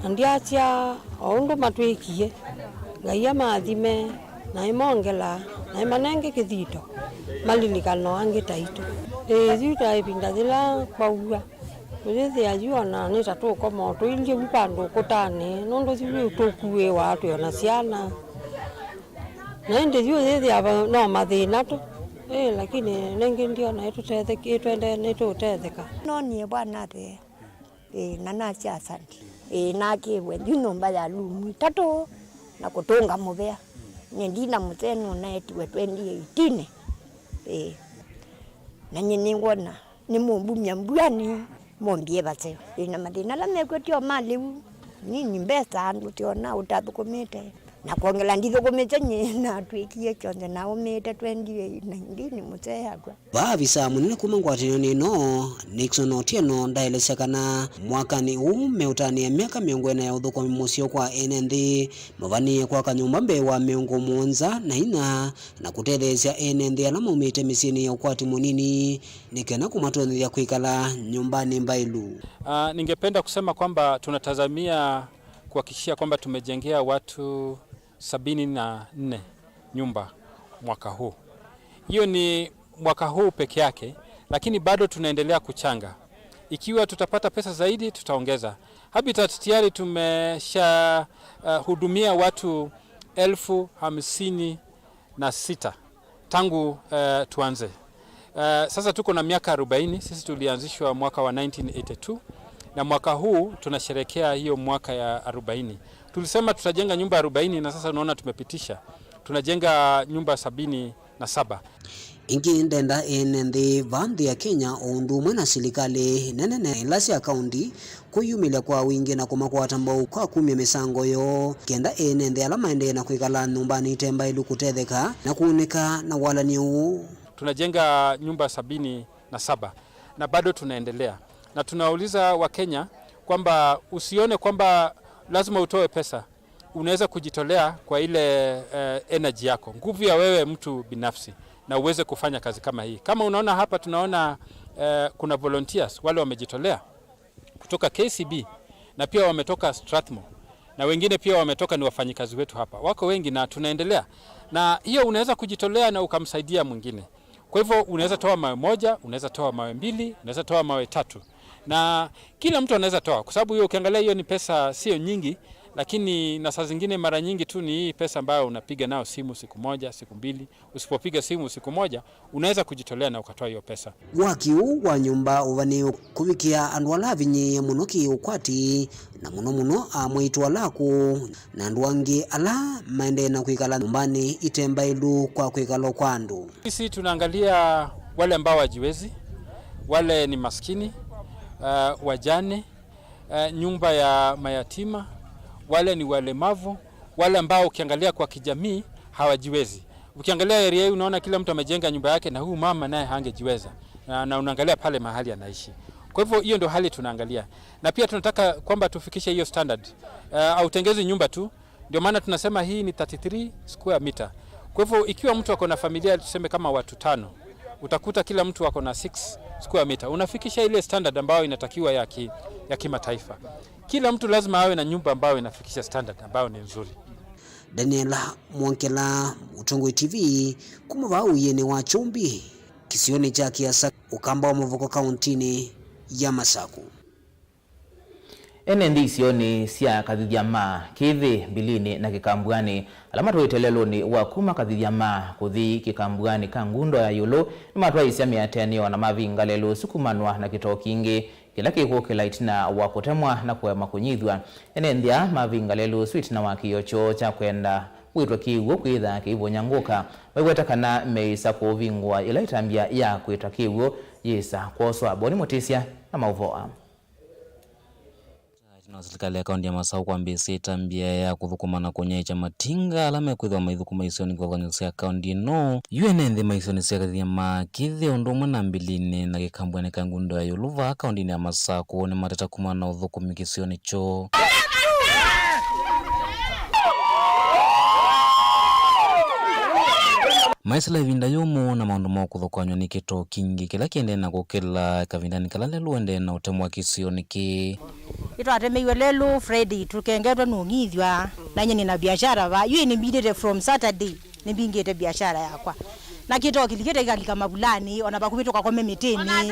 Na ndyasya o ũndũ matwĩkie, Ngai amaathime, na ĩmongela, na ĩmanenge kĩthito, malilikana o angĩ taitũ. Ĩĩ, yu ta ĩvinda yĩla kwaua. Ũyĩthĩa yu o na nĩ ta tũkoma o tũilye vu vandũ ũkũtanĩ, nũndũ yu yu tũkuĩwa twĩ o na syana. Na ĩndĩ yu ũyĩthĩa va-, no mathĩna tũ. Ĩĩ, lakini nĩngĩ ndiona ĩtũtetheki-, ĩtwende-, nĩtũũtetheka. Noonie Bwana athee, ĩĩ, na nasya asante. Ĩĩ, nakĩĩwe yu nyũmba ya lumu itatũ na kũtũnga mũvea. Nyie ndina mũsee nũnaetiwe twenty eighteen. Ĩĩ, na nyie nĩngwona nĩmũmbumya mbuanĩ, mũmbie vaseo. Ĩĩ, na mathĩna ala mekw'o ti o ma lĩu. Nini mbesa andũ ti o na ũtathũkũmĩte. Na kwongela ndithũkũmĩte nyie, natw'ĩkie kyonthe naũmĩĩte twenty nineteen mũsee akw'a. Vaa avisaa mũnene kuma ngwatanĩonĩ ĩno, Nixon Otieno, ndaelesya kana mwakanĩ ũũ meũtanĩa myaka mĩongo ĩna ya ũthũkũmi mũseo kwa ene nthĩ mavanĩĩe kwaka nyũmba mbee wa mĩongo mũonza na inya na kũtetheesya ene nthĩ ala maumĩte mĩsyĩnĩ ya ũkwati mũnini nĩ kenda kũmatonyethya kwĩkala nyũmbanĩ mbailu. Ah, ningependa kusema kwamba tunatazamia kuhakikisha kwamba tumejengea watu sabini na nne nyumba mwaka huu. Hiyo ni mwaka huu peke yake, lakini bado tunaendelea kuchanga. Ikiwa tutapata pesa zaidi, tutaongeza. Habitat tayari tumesha, uh, hudumia watu elfu hamsini na sita tangu, uh, tuanze. Uh, sasa tuko na miaka arobaini, sisi tulianzishwa mwaka wa nineteen eighty-two, na mwaka huu tunasherehekea hiyo mwaka ya arobaini. Tulisema tutajenga nyumba arobaini na sasa unaona tumepitisha. Tunajenga nyumba sabini na saba. Ĩngĩ ndenda ene nthĩ va nthĩ ya Kenya o ũndũ ũmwe na silikalĩ nene na ila sya kaũnti kwĩyumĩlya kwa wingĩ na kũmakwata mbau kwa kumya mĩsango yoo, kenda ene nthĩ ala maendee na kwĩkala nyũmbanĩ ite mbaĩlu kũtetheka na kũunĩka na walan'yo ũũ. Tunajenga nyumba sabini na saba na bado tunaendelea. Na tunauliza Wakenya kwamba usione kwamba lazima utoe pesa, unaweza kujitolea kwa ile, eh, energy yako, nguvu ya wewe mtu binafsi, na uweze kufanya kazi kama hii. Kama unaona hapa, tunaona, eh, kuna volunteers wale wamejitolea kutoka K C B na pia wametoka Strathmore, na wengine pia wametoka, ni wafanyikazi wetu hapa, wako wengi na tunaendelea. Na hiyo unaweza kujitolea na ukamsaidia mwingine. Kwa hivyo unaweza toa mawe moja, unaweza toa mawe mbili, unaweza toa mawe tatu, na kila mtu anaweza toa, kwa sababu hiyo ukiangalia hiyo ni pesa sio nyingi, lakini na saa zingine mara nyingi tu ni hii pesa ambayo unapiga nayo simu siku moja, siku mbili. Usipopiga simu siku moja, unaweza kujitolea na ukatoa hiyo pesa. Waki ũũ wa nyũmba ũvanĩĩwe kũvikĩa andũ ala avinyĩĩe mũno kĩ-ũkwati, na mũno mũno amwaitũ ala akũũ, na andũ angĩ ala maendee na kwĩkala nyũmbanĩ ite mbaĩlu kwa kwĩkalwa kwa andũ. Sisi tunaangalia wale ambao hawajiwezi, wale ni maskini, uh, wajane, eh, nyumba ya mayatima, wale ni walemavu, wale ambao ukiangalia kwa kijamii hawajiwezi. Ukiangalia area hii unaona kila mtu amejenga nyumba yake na huyu mama naye hangejiweza. Na, na unaangalia pale mahali anaishi. Kwa hivyo hiyo ndio hali tunaangalia. Na pia tunataka kwamba tufikishe hiyo standard. Eh, hautengezi nyumba tu, ndio maana tunasema hii ni thirty-three square meter. Kwa hivyo ikiwa mtu ako na familia tuseme kama watu tano, utakuta kila mtu ako na six square meter. Unafikisha ile standard ambayo inatakiwa ya ki-, ya kimataifa. Kila mtu lazima awe na nyumba ambayo inafikisha standard ambayo ni nzuri. Daniela Mwongela, Mũtongoi T V, kuma vaa ũiĩnĩ wa Kyumbi, kĩsionĩ kya Kĩasa, Ũkamba wa Mũvoko, kaũntĩnĩ ya Masaku. Ene nthĩ isionĩ sya Kathithya ma Kĩthĩ, Mbilinĩ na Kĩkambuanĩ, ala matwaĩte lelũnĩ wa kuma Kathithya ma kũthi Kĩkambuanĩ ka Ngundo ya Ĩũlũ, nĩmatwaĩĩsya mĩatĩanĩo na mavinga lelũ ũsu kumanwa na kĩtoo kingĩ kĩla kĩkũkĩla ĩtina wa kũtemwa na kũema kũnyithw'a. Ene nthĩ aa mavinga lelũ ũsu ĩtina wa kĩĩo kyoo kya kwenda wĩtwa kĩw'ũ kwĩtha kĩivũnyangũka, maiweta kana meĩsa kũũvingũa yĩla ĩtambya ya kwĩtwa kĩw'ũ yĩsa kwoswa. Boni Mũtĩsya na maũvoo aa. Ĩtina wa silikalĩ ya kaũntĩ ya Masaku kwambĩĩsya ĩtambya ya kũthũkũma na kũnyaĩĩkya matinga ala mekwĩthĩwa maithũkũma isionĩ kĩvathũkany'o sya kaũntĩ ĩno, yu ene nthĩ ma isionĩ sya Kathithya ma Kĩthĩ ũndũ ũmwe na Mbilinĩ na Kĩkambuanĩ ka Ngundo ya Ĩũlũ vaa kaũntĩnĩ ya Masaku nĩmateta kumana na ũthũkũmi kĩsionĩ kyoo. Maisila ĩvinda yũmũ na maũndũ ma kũthũkanw'a nĩ kĩtoo kingĩ kĩla kĩendee na kũkĩla kavindanĩ kala lelũ ũendee na ũtemwa kĩsionĩ kĩĩ. Nĩtwatemeiwe lelũ Friday, tũkengetwe nũng'ithw'a, na nyie nĩ na biashara vaa. Yu nĩmbindĩte from Saturday, nĩmbingĩte biashara yakwa. Na kĩtoo kĩlikĩte kĩkalika mavulanĩ, ona vakuvĩ tũkakome mĩtĩnĩ.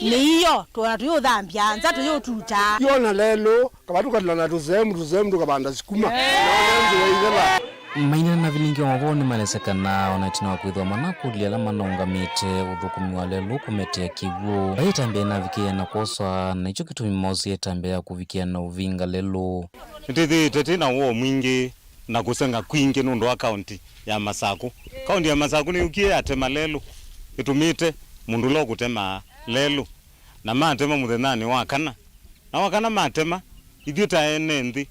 Nĩ iyo, tũona tũyũthambya, nza tũyũtuta. Yona lelũ, kava tũkatula na tũsemu, tũsemu tũkavanda sukuma. None nzĩa ithela. Maineena na vilingi wa mavoo nĩmaelesya kana ona ĩtina wa kwĩthĩwa manakũlilya ala manaũngamĩte ũthũkũmi wa lelũ kũmetea kĩw'ũ, vai ĩtambya yĩnavikĩĩa na kwoswa, na nĩkyo kĩtumi moosie ĩtambya ya kũvikĩa na ũvinga lelũ. Nĩtwĩthĩĩtwe twĩ na woo mwingĩ na kũseng'a kwingĩ nũndũ wa kaũntĩ ya Masaku. Kaũntĩ ya Masaku nĩyũkie yatema lelũ, ĩtũmĩte mũndũ ũla ũkũtema lelũ, na matema mũthenyanĩ wa kana. Na wa kana matema, ithyĩ ta ene nthĩ,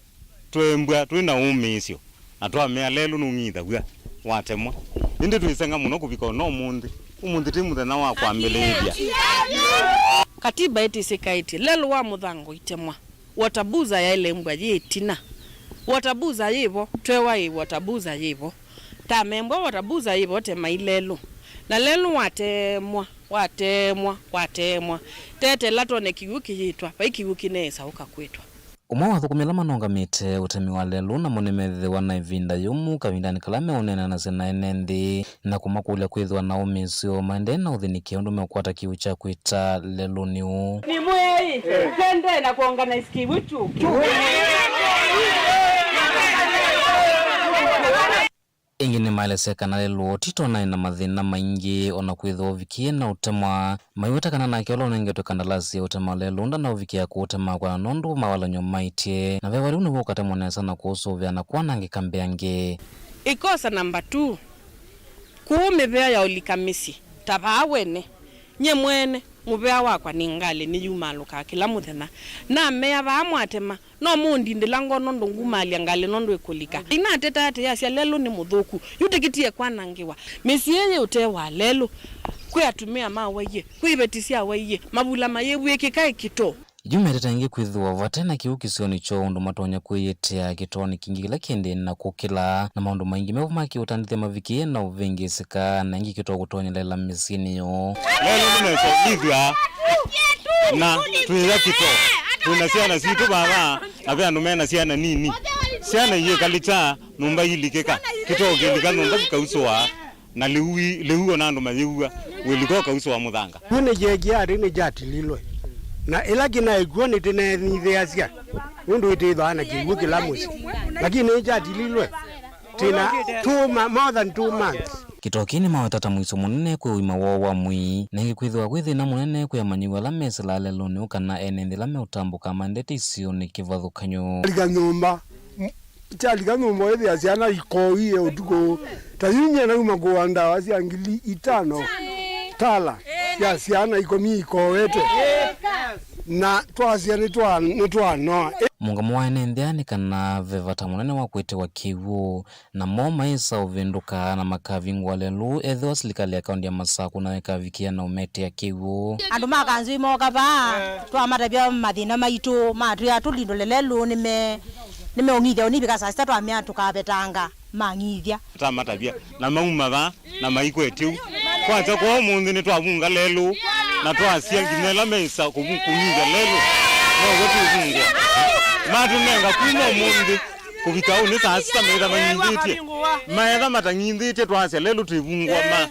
tweembwa twĩ na ũmĩĩsyo, na twamea lelũ nũng'ithaw'a watemwa. Ĩndĩ twĩseng'a mũno kũvika o na ũmũnthĩ. Ũmũnthĩ ti mũthenya wa kwambĩlĩĩlya. Katiba ĩtĩsĩkaĩtye lelũ wa mũthango itemwa. Water boozer yaĩle mbwa yĩ ĩtina. Water boozer yĩ vo, twewa ĩ water boozer yĩ vo. Tamembwa water boozer yĩ vo, temai lelũ. Na lelũ watemwa, watemwa, watemwa, tetela twone kĩw'ũ kĩyĩtwa, vai kĩw'ũ kĩneesa ũka kwĩtwa. Ũmwe wa athũkũmi ala manũngamĩte ũtemi wa lelũ namo nĩmethĩwa na ĩvinda yũmũ kavindanĩ kala meũneenanasya na ene nthĩ na kũmakũlya kwĩthĩwa na ũmĩĩsyo maendee na ũthĩnĩkĩa ũndũ meũkwata kĩw'ũ kya kwĩta lelũnĩ ũũ. Nĩ mwĩĩ, twendee na kũorganize kĩw'ũ kyu. Ĩngĩ nĩmaelesya kana lelũ ũũ ti tondũ naĩ na mathĩna maingĩ, o na kwĩthĩwa ũvikie na ũtemwa. Maiweta kana nake ũla ũnengetwe kandalasi ya ũtema lelũ ndanaũvikĩa kũũtema kwona nũndũ mawalany'o maĩtye, na veva lĩu nĩvo ũkatemwa nesa na kũũsũvĩa na kwanangĩka mbeange. Ĩkosa namba two, kũũ mĩvea ya ũlika mĩsyĩ, ta vaa wene, nyie mwene, Mũvea wakwa nĩ ngalĩ nĩyumaalũkaa kĩla mũthenya. Namea vaa mwatema, no mũũndindĩla ngoo nũndũ ngumaalya ngalĩ nũndũ ĩkũlika. Inateta atĩ yasya lelũ nĩ mũthũku. Yu tĩkĩtie kwanangĩwa. Mĩsyĩ ĩyĩ ũtee wa lelũ. Kwĩ atumĩa mawaie, kwĩ iveti syawaie, mavula mayĩvw'ĩkĩka ĩkito. Yu metete ĩngĩ kwĩthĩwa vate na kĩw'ũ kĩsionĩ kyoo ũndũ matonya kwĩyĩtĩa kĩtoonĩ kĩngĩ kĩla kĩendee na kũkĩla, na maũndũ maingĩ mevo ma kĩũtandĩthya mavikĩe na ũvĩngĩĩsĩka, na ĩngĩ kĩtoo kũtonyelela mĩsyĩnĩ yoo. Lelũ nĩmesomithw'a na twĩya kĩtoo. Twĩna syana sitũ vava, na ve andũ mena syana nini. Syana iyĩkalĩkya nyũmba ilikĩka, kĩtoo kĩlika nyũmba kĩkausũa. Na lĩu, lĩu ona andũ mayĩw'a wĩlika ũkausũa mũthanga. Kĩw'ũ nĩkyeekie atĩ nĩkyatililwe, na ĩla kĩnaĩ kw'o nĩtĩneenyithĩasya, nũndũ ĩtĩthwaa na kĩw'ũ kĩla mũsyĩ, lakini nĩkyatililwe. Twĩna two ma-, more than two months. Kĩtoo kĩĩ nĩmaweta ta mũisyo mũnene kwĩ ũima woo wa mwĩĩ, na ĩngĩ kwĩthĩwa kwĩ thĩna mũnene kwĩ amanyĩw'a ala mesĩlaa lelũnĩ ũũ kana ene nthĩ ala meũtambũka maendete isionĩ kĩvathũkany'o. Kyalika nyũmba, kyalika nyũmba, wĩthĩa syana ikoie ũtukũ. Ta yu nyie nauma kũa ndawa sya ngili itano tala sya syana ikomi ikoete, na twasya nĩtwa-, nĩtwanoa. Mũũngamo wa ene nthĩ aa nĩ kana ve vata mũnene wa kwĩtĩwa kĩw'ũ, namo maĩsa ũvĩndũka na makavingũa lelũ ethĩwa silikalĩ ya kaũntĩ ya Masakũ nayo ĩkavikĩa na ũmetea kĩw'ũ. Andũ ma kanzũ ĩmooka vaa, twamatavya mathĩna maitũ, matwĩa tũlindũle lelũ nĩme-, nĩmeũng'ithya ũnivika saa sita twamea tũkavetanga, mang'ithya. Twamatavya, na mauma vaa, na maikwetye u. Kwakya kwa ũmũnthĩ nĩtwavunga lelũ, na twasya nginya ĩla meĩsa kũvu-, kũng'ithya lelũ, now'o twĩvungwa. Matũnenga kuma ũmũnthĩ kũvika ũnĩ saa sita meetha mang'ithĩtye. Meetha matang'ithĩtye, twasya lelũ twĩvungwa, ma-,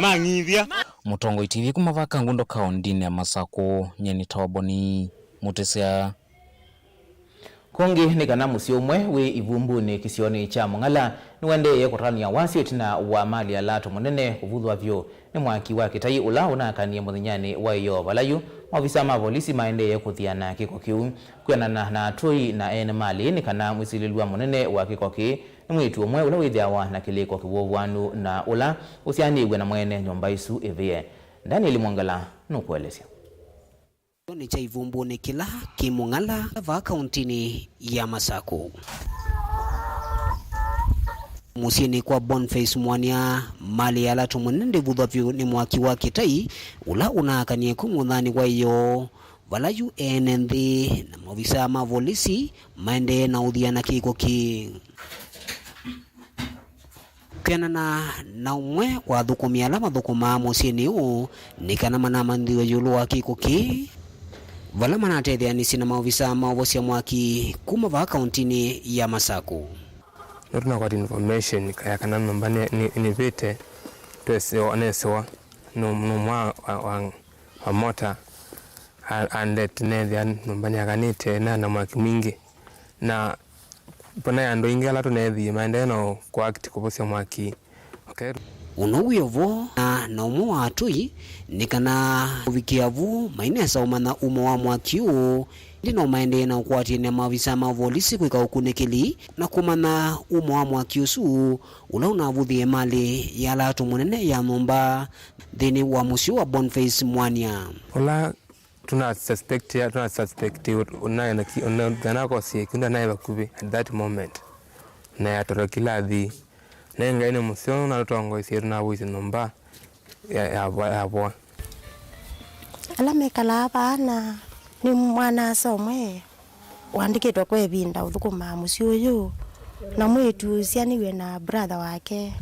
mang'ithya. Mũtongoi T V kuma vaa Kangundo kaũndĩnĩ ya Masakũ, nyie nĩtawa Boni Mũtĩsya. Kũngĩ nĩ kana mũsyĩ ũmwe wĩ Ivumbunĩ kĩsionĩ kya Mũng'ala nĩwaendeeie kũtavany'a wasyo ĩtina wa Mali Alato Mũnene kũvuthwa vyũ nĩ mwaki wa kĩtai ũla ũnakanie mũthenyanĩ wa ĩyoo, vala yu maovisa ma volisi maendeeie kũthiana kĩko kĩu. Kwĩanana na atũi na ene mali, nĩ kana mwĩsilĩlw'a mũnene wa kĩko kĩĩ nĩ mwĩĩtu ũmwe ũla wĩthĩawa na kĩlĩko kĩvũvũanu na ũla ũsyaanĩw'e na mwene nyũmba ĩsu ĩvĩe. Daniel Mwongela nũkũelesya. Kĩsionĩ kya Ivumbunĩ kĩla kĩ Mũng'ala vaa kaũntĩnĩ ya Masakũ. Mũsyĩnĩ kwa Boniface Mwania, mali ya Alato Mũnene ndĩvuthwa vyũ nĩ mwaki wa kĩtai ũla ũnaakanie kũu mũthenyanĩ wa ĩyoo, vala yu ene nthĩ na maovisa ma volisi maendee na ũthiana kĩko kĩĩ. Kwĩanana na ũmwe wa athũkũmi ala mathũkũmaa mũsyĩnĩ ũũ, nĩ kana manamanyĩthw'e ĩũlũ wa kĩko kĩĩ, vala manatetheanĩsye na maovisa ma ũvosya mwaki kuma vaa kaũntĩnĩ ya Masakũ. Nĩtũnakwata information ya kana nyũmba nĩ-, nĩ-, nĩnĩvĩte, twesĩwa, nesĩwa nĩ, nĩ ũmwe wa, wa, wa mota, a-, andete nethĩa nyũmba nĩyakanĩte, na, na mwaki mwingĩ. Na Vanaĩ andũ aingĩ ala tũneethĩie maendee na kũakti kũvosya mwaki. Okay. Ũndũ wĩ o vo na, na ũmwe wa atũi nĩ kana kũvikĩa vu mainesa ũmanya umo wa mwaki ũũ, ĩndĩ no maendee na ũkwatĩanĩa maovisa ma volisi kwĩka ũkunĩkĩli na kũmanya umo wa mwaki ũsu ũla ũnavũthĩe malĩ ya Alato Mũnene ya nyũmba nthĩnĩ wa mũsyĩ wa Boniface Mwania. Ũla Tũna suspect, tũna suspect ũnaenda ki, ũnakosie kĩndũ anaĩ vakuvĩ at that moment. Na yatoroki lathi. Na Ngai nĩ mũseo, na tũtongoesie, tũnavũisye nyũmba ya, ya, yavoa. Ala mekalaa vaa na nĩ mwana-a-asa ũmwe. Waandĩkĩtwe kwa ĩvinda ũthũkũmaa mũsyĩ ũyũ, na mwĩĩtu ũsianĩw'e na brother wake.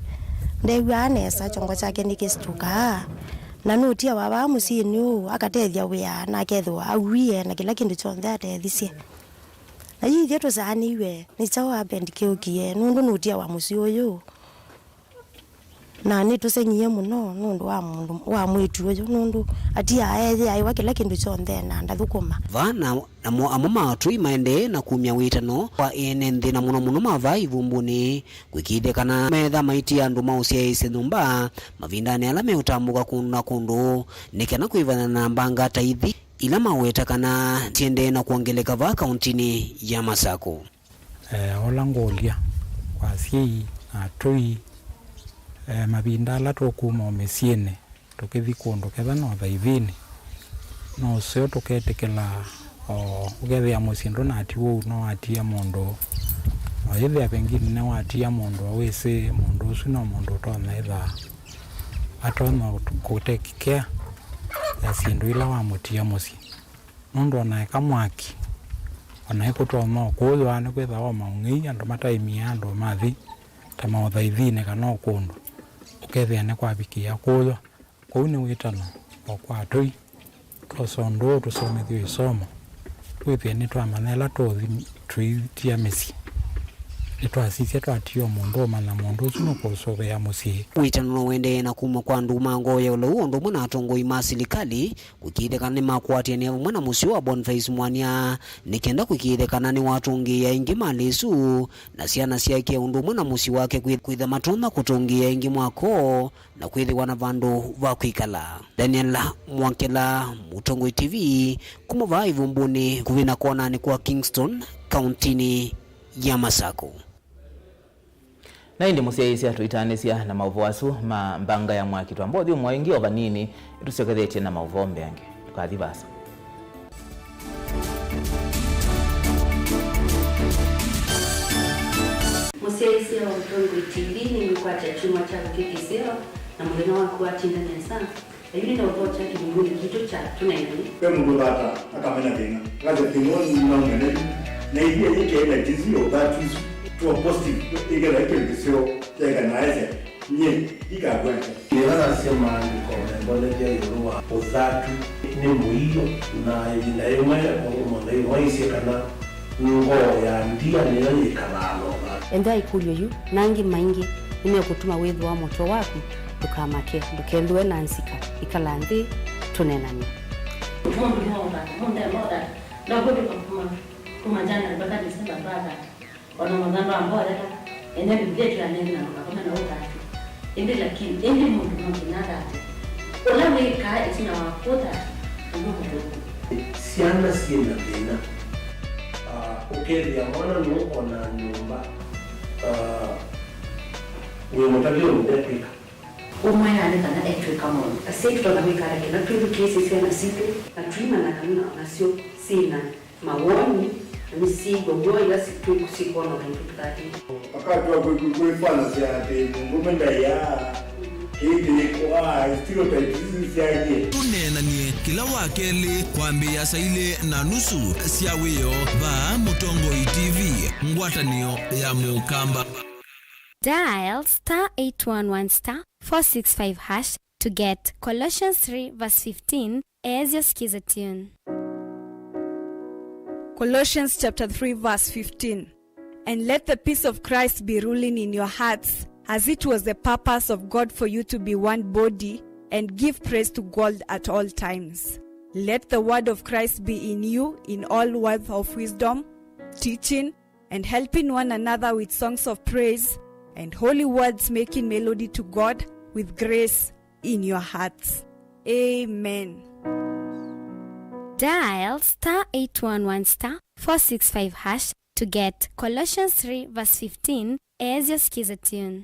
Ndew'aa nesa, kyongo kyake nĩkĩsitukaa, na nũtiawa vaa mũsyĩnĩ ũũ akatethya wĩa, na akethĩwa auie na kĩla kĩndũ kyonthe atethisye. Na yu ithyĩ tũsaanĩw'e, nĩ kyaũ happened kĩũkie, nũndũ nũtiawa mũsyĩ ũyũ. Na nĩtũseng'ie mũno nũndũ wa mũndũ, wa mwĩĩtu ũyũ, nũndũ atiaa eeyĩaĩwa kĩla kĩndũ kyonthe na ndathũkũma. Vaa na, namo amwe ma atũi maendee na kumya wĩtano kwa ene nthĩ, na mũno mũno ma vaa Ivumbunĩ, kwĩkĩĩthya kana meetha maitia andũ maũsyaĩĩsya nyũmba mavindanĩ ala meũtambũka kũndũ na kũndũ, nĩ kana kwĩvany'a na mbanga ta ithi ila maweta kana siendee na kwongeleka vaa kaũntĩnĩ ya Masakũ. Eh, ũla ngũlya kwa asyai na atũi, eh, mavinda ala tũkuma o mĩsyĩnĩ tũkĩthi kũndũ ketha no thaithinĩ, No ũseo tũketĩkĩla, o ũkethĩa mũsyĩ ndũnatiwa ũu, no watia mũndũ. O yĩthĩa pengine nĩwatia mũndũ, o wĩsĩ mũndũ ũsu no mũndũ ũtonya ĩtha atonya kũtekikea ya syĩndũ ila wamũtia mũsyĩ. Nũndũ ona eka mwaki, ona ĩkũtonya ũkũywa, nĩkwĩthĩwa o maũng'ei andũ mataĩmie andũ mathi ta maũthaithinĩ kana o kũndũ, ũkethĩa nĩkwavikĩa kũywa. Kwoou nĩ wĩtano o kwa atũi twosa ũndũ ũũ tũsomethw'e ĩsomo, twĩthĩe nĩtwamanya ĩla tũũthi tũitia mĩsyĩ. Nĩtwasisya twatia o mũndũ ũmanya mũndũ ũsu nũkũũsũvĩa mũsyĩ. Wĩtano no ũendee na kumw'a kwa andũ ma ngoo ya ũlau o ũndũ ũmwe na atongoi ma silikalĩ kũĩkĩĩthya kana nĩmakũatĩanĩa vamwe na mũsyĩ wa Boniface Mwania nĩ kenda kũĩkĩĩthya kana nĩwatũngĩĩa ĩngĩ malĩ ĩsu na syana syake o ũndũ ũmwe na mũsyĩ wake kwĩ-, kwĩtha matonya kũtũngĩĩa ĩngĩ mwako na kwĩthĩwa na vandũ va kwĩkala. Daniel Mwakela, Mũtongoi T V, kuma vaa Ivumbuni, kũvĩ na konanĩ kwa Kingston, kauntinĩ ya Masako. Na ĩndĩ mũsyaĩĩsya, tũitaanĩsya na maũvoo asu ma mbanga ya mwaki, twamba ũthi ũmwe ĩngĩ o vanini, ĩtũsyokethetye na maũvoo mbeange. Tũkathi vaasa. Mũsyaĩĩsya wa Mũtongoi T V nĩngũkwatya kyumwa kyaku kĩ kĩseo, na mũthenya waku watinda nesa. Na yu nĩnaũthokya kĩlungunĩ kitũ kya tũneenany'e. Ve mũndũ ũthata akamena thĩna, akasya thĩna ũũ nĩnaũmena yu, na ĩthĩa yĩkĩe na ĩtisi ya ũthatu ĩsu to a positive, ĩkethĩa kĩndũ kĩseo kyaĩka na aesya. Nyie ndikakwata. Yĩla nasya maandĩko membonethya ĩũlũ wa ũthatu nĩ mũio, na ĩvinda yĩmwe mũndũ mũtheu waisye kana ngoo ya ndia nĩyo yĩkalaa na ũthatu. Ethĩwa ĩkũlyo yu na angĩ maingĩ nĩmekũtuma wĩthĩwa mũtwe waku, ndũkamake, ndũkethĩwe na nzika, ĩkala nthĩ tũneenany'e. Mũndũ no ũthata, mũndũ no ũthata, ndakũtũka kuma, kuma January mpaka December ndwathata. Ona mathandũ ambotheka, ene Biblia ĩtwĩanĩte na ndũkakome na ũthatu. Ĩndĩ lakini, ĩndĩ mũndũ no nginya athate. Ũla wĩkaa ĩtina wa kũthata, nĩw'o mũthũku. Syana syĩ na thĩna. Ah, ũkethĩa mwana nũkona nyũmba, ah, wĩ mũtavye ũndũ ekwĩka. Ũmwe nĩ kana etwĩka maũndũ. Asyai tũtonya kwĩka ata kĩla twĩthukĩĩsye syana sitũ, na tũimanya kana nasyo syĩ na mawoni, na nĩsyĩiw'a w'o ĩla si-, twĩ-, sikwona ũndũ tũtatĩte. Akatw'a kwĩ-, kwĩ-, kwĩfanasya atĩ mũndũũme ndaĩaa, kĩĩ kĩyĩkũaa, stereotypes isu syaie. Tũneenany'e kĩla wa kelĩ kwambĩĩa saa ilĩ na nusu sya wĩoo vaa Mũtongoi T V, ngwatanĩo ya Mũkamba. Dial star eight one one star four six five hash to get Colossians three verse fifteen, Ezio Skiza Tune. Colossians chapter three verse fifteen. And let the peace of Christ be ruling in your hearts, as it was the purpose of God for you to be one body, and give praise to God at all times. Let the word of Christ be in you in all words of wisdom, teaching, and helping one another with songs of praise and holy words, making melody to God with grace in your hearts. Amen. Dial star eight one one star four six five hash to get Colossians three verse fifteen, Ezio Skiza Tune.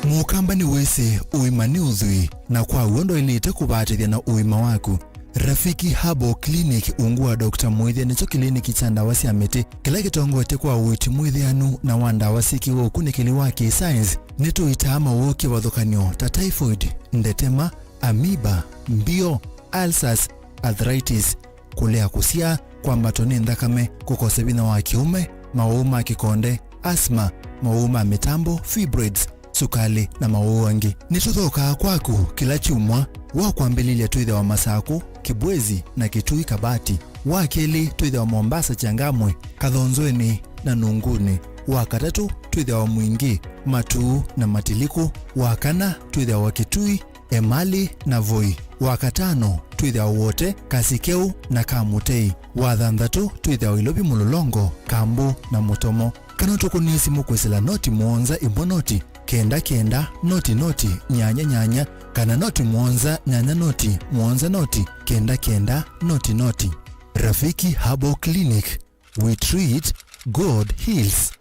Mũkamba nĩwĩsĩ ũima nĩ ũthwii, na kwa w'o ndwaĩlĩte kũvatĩthya na ũima waku. Rafiki Herbal Clinic, ungu wa Doctor Mwĩthĩa, nĩkyo kĩliniki kya ndawa sya mĩtĩ kĩla kĩtongoetye kwa ũiiti mwĩthĩanu na wa ndawa syĩkĩwe ũkunĩkĩli wa kĩ-science. Nĩtũitaa mawoo kĩvathũkany'o ta typhoid, ndetema, amoeba, mbio, ulcers, arthritis, kũlea kũsyaa, kwambatwa nĩ nthakame, kũkosa vinya wa kĩũme, mawau ma kĩkonde, asthma, mawau ma mĩtambo, fibroids, sukalĩ, na mawau angĩ. Nĩtũthokaa kwaku kĩla kyumwa. Wa kwambĩlĩlya twĩthĩawa Masakũ, Kĩbwezi, na Kitui Kabati. Wa kelĩ twĩthĩawa Mombasa, Changamwe, Kathonzweni, na Nunguni. Wa katatũ twĩthĩawa Mwingi, Matuu, na Matilikũ. Wa kana twĩthĩawa Kitui, Emali, na Voi. Wa katano twĩthĩawa Wote, Kasikeu, na Kamutei. Wa thanthatũ twĩthĩawa Ilovi, Mũlolongo, Kambu, na Mũtomo. Kana ũtũkũnĩe simũ kwĩsĩla noti mũonza ĩmwe noti kenda kenda noti noti nyanya nyanya, kana noti mũonza nyanya noti mũonza noti kenda kenda noti noti. Rafiki Herbal Clinic, we treat, God heals.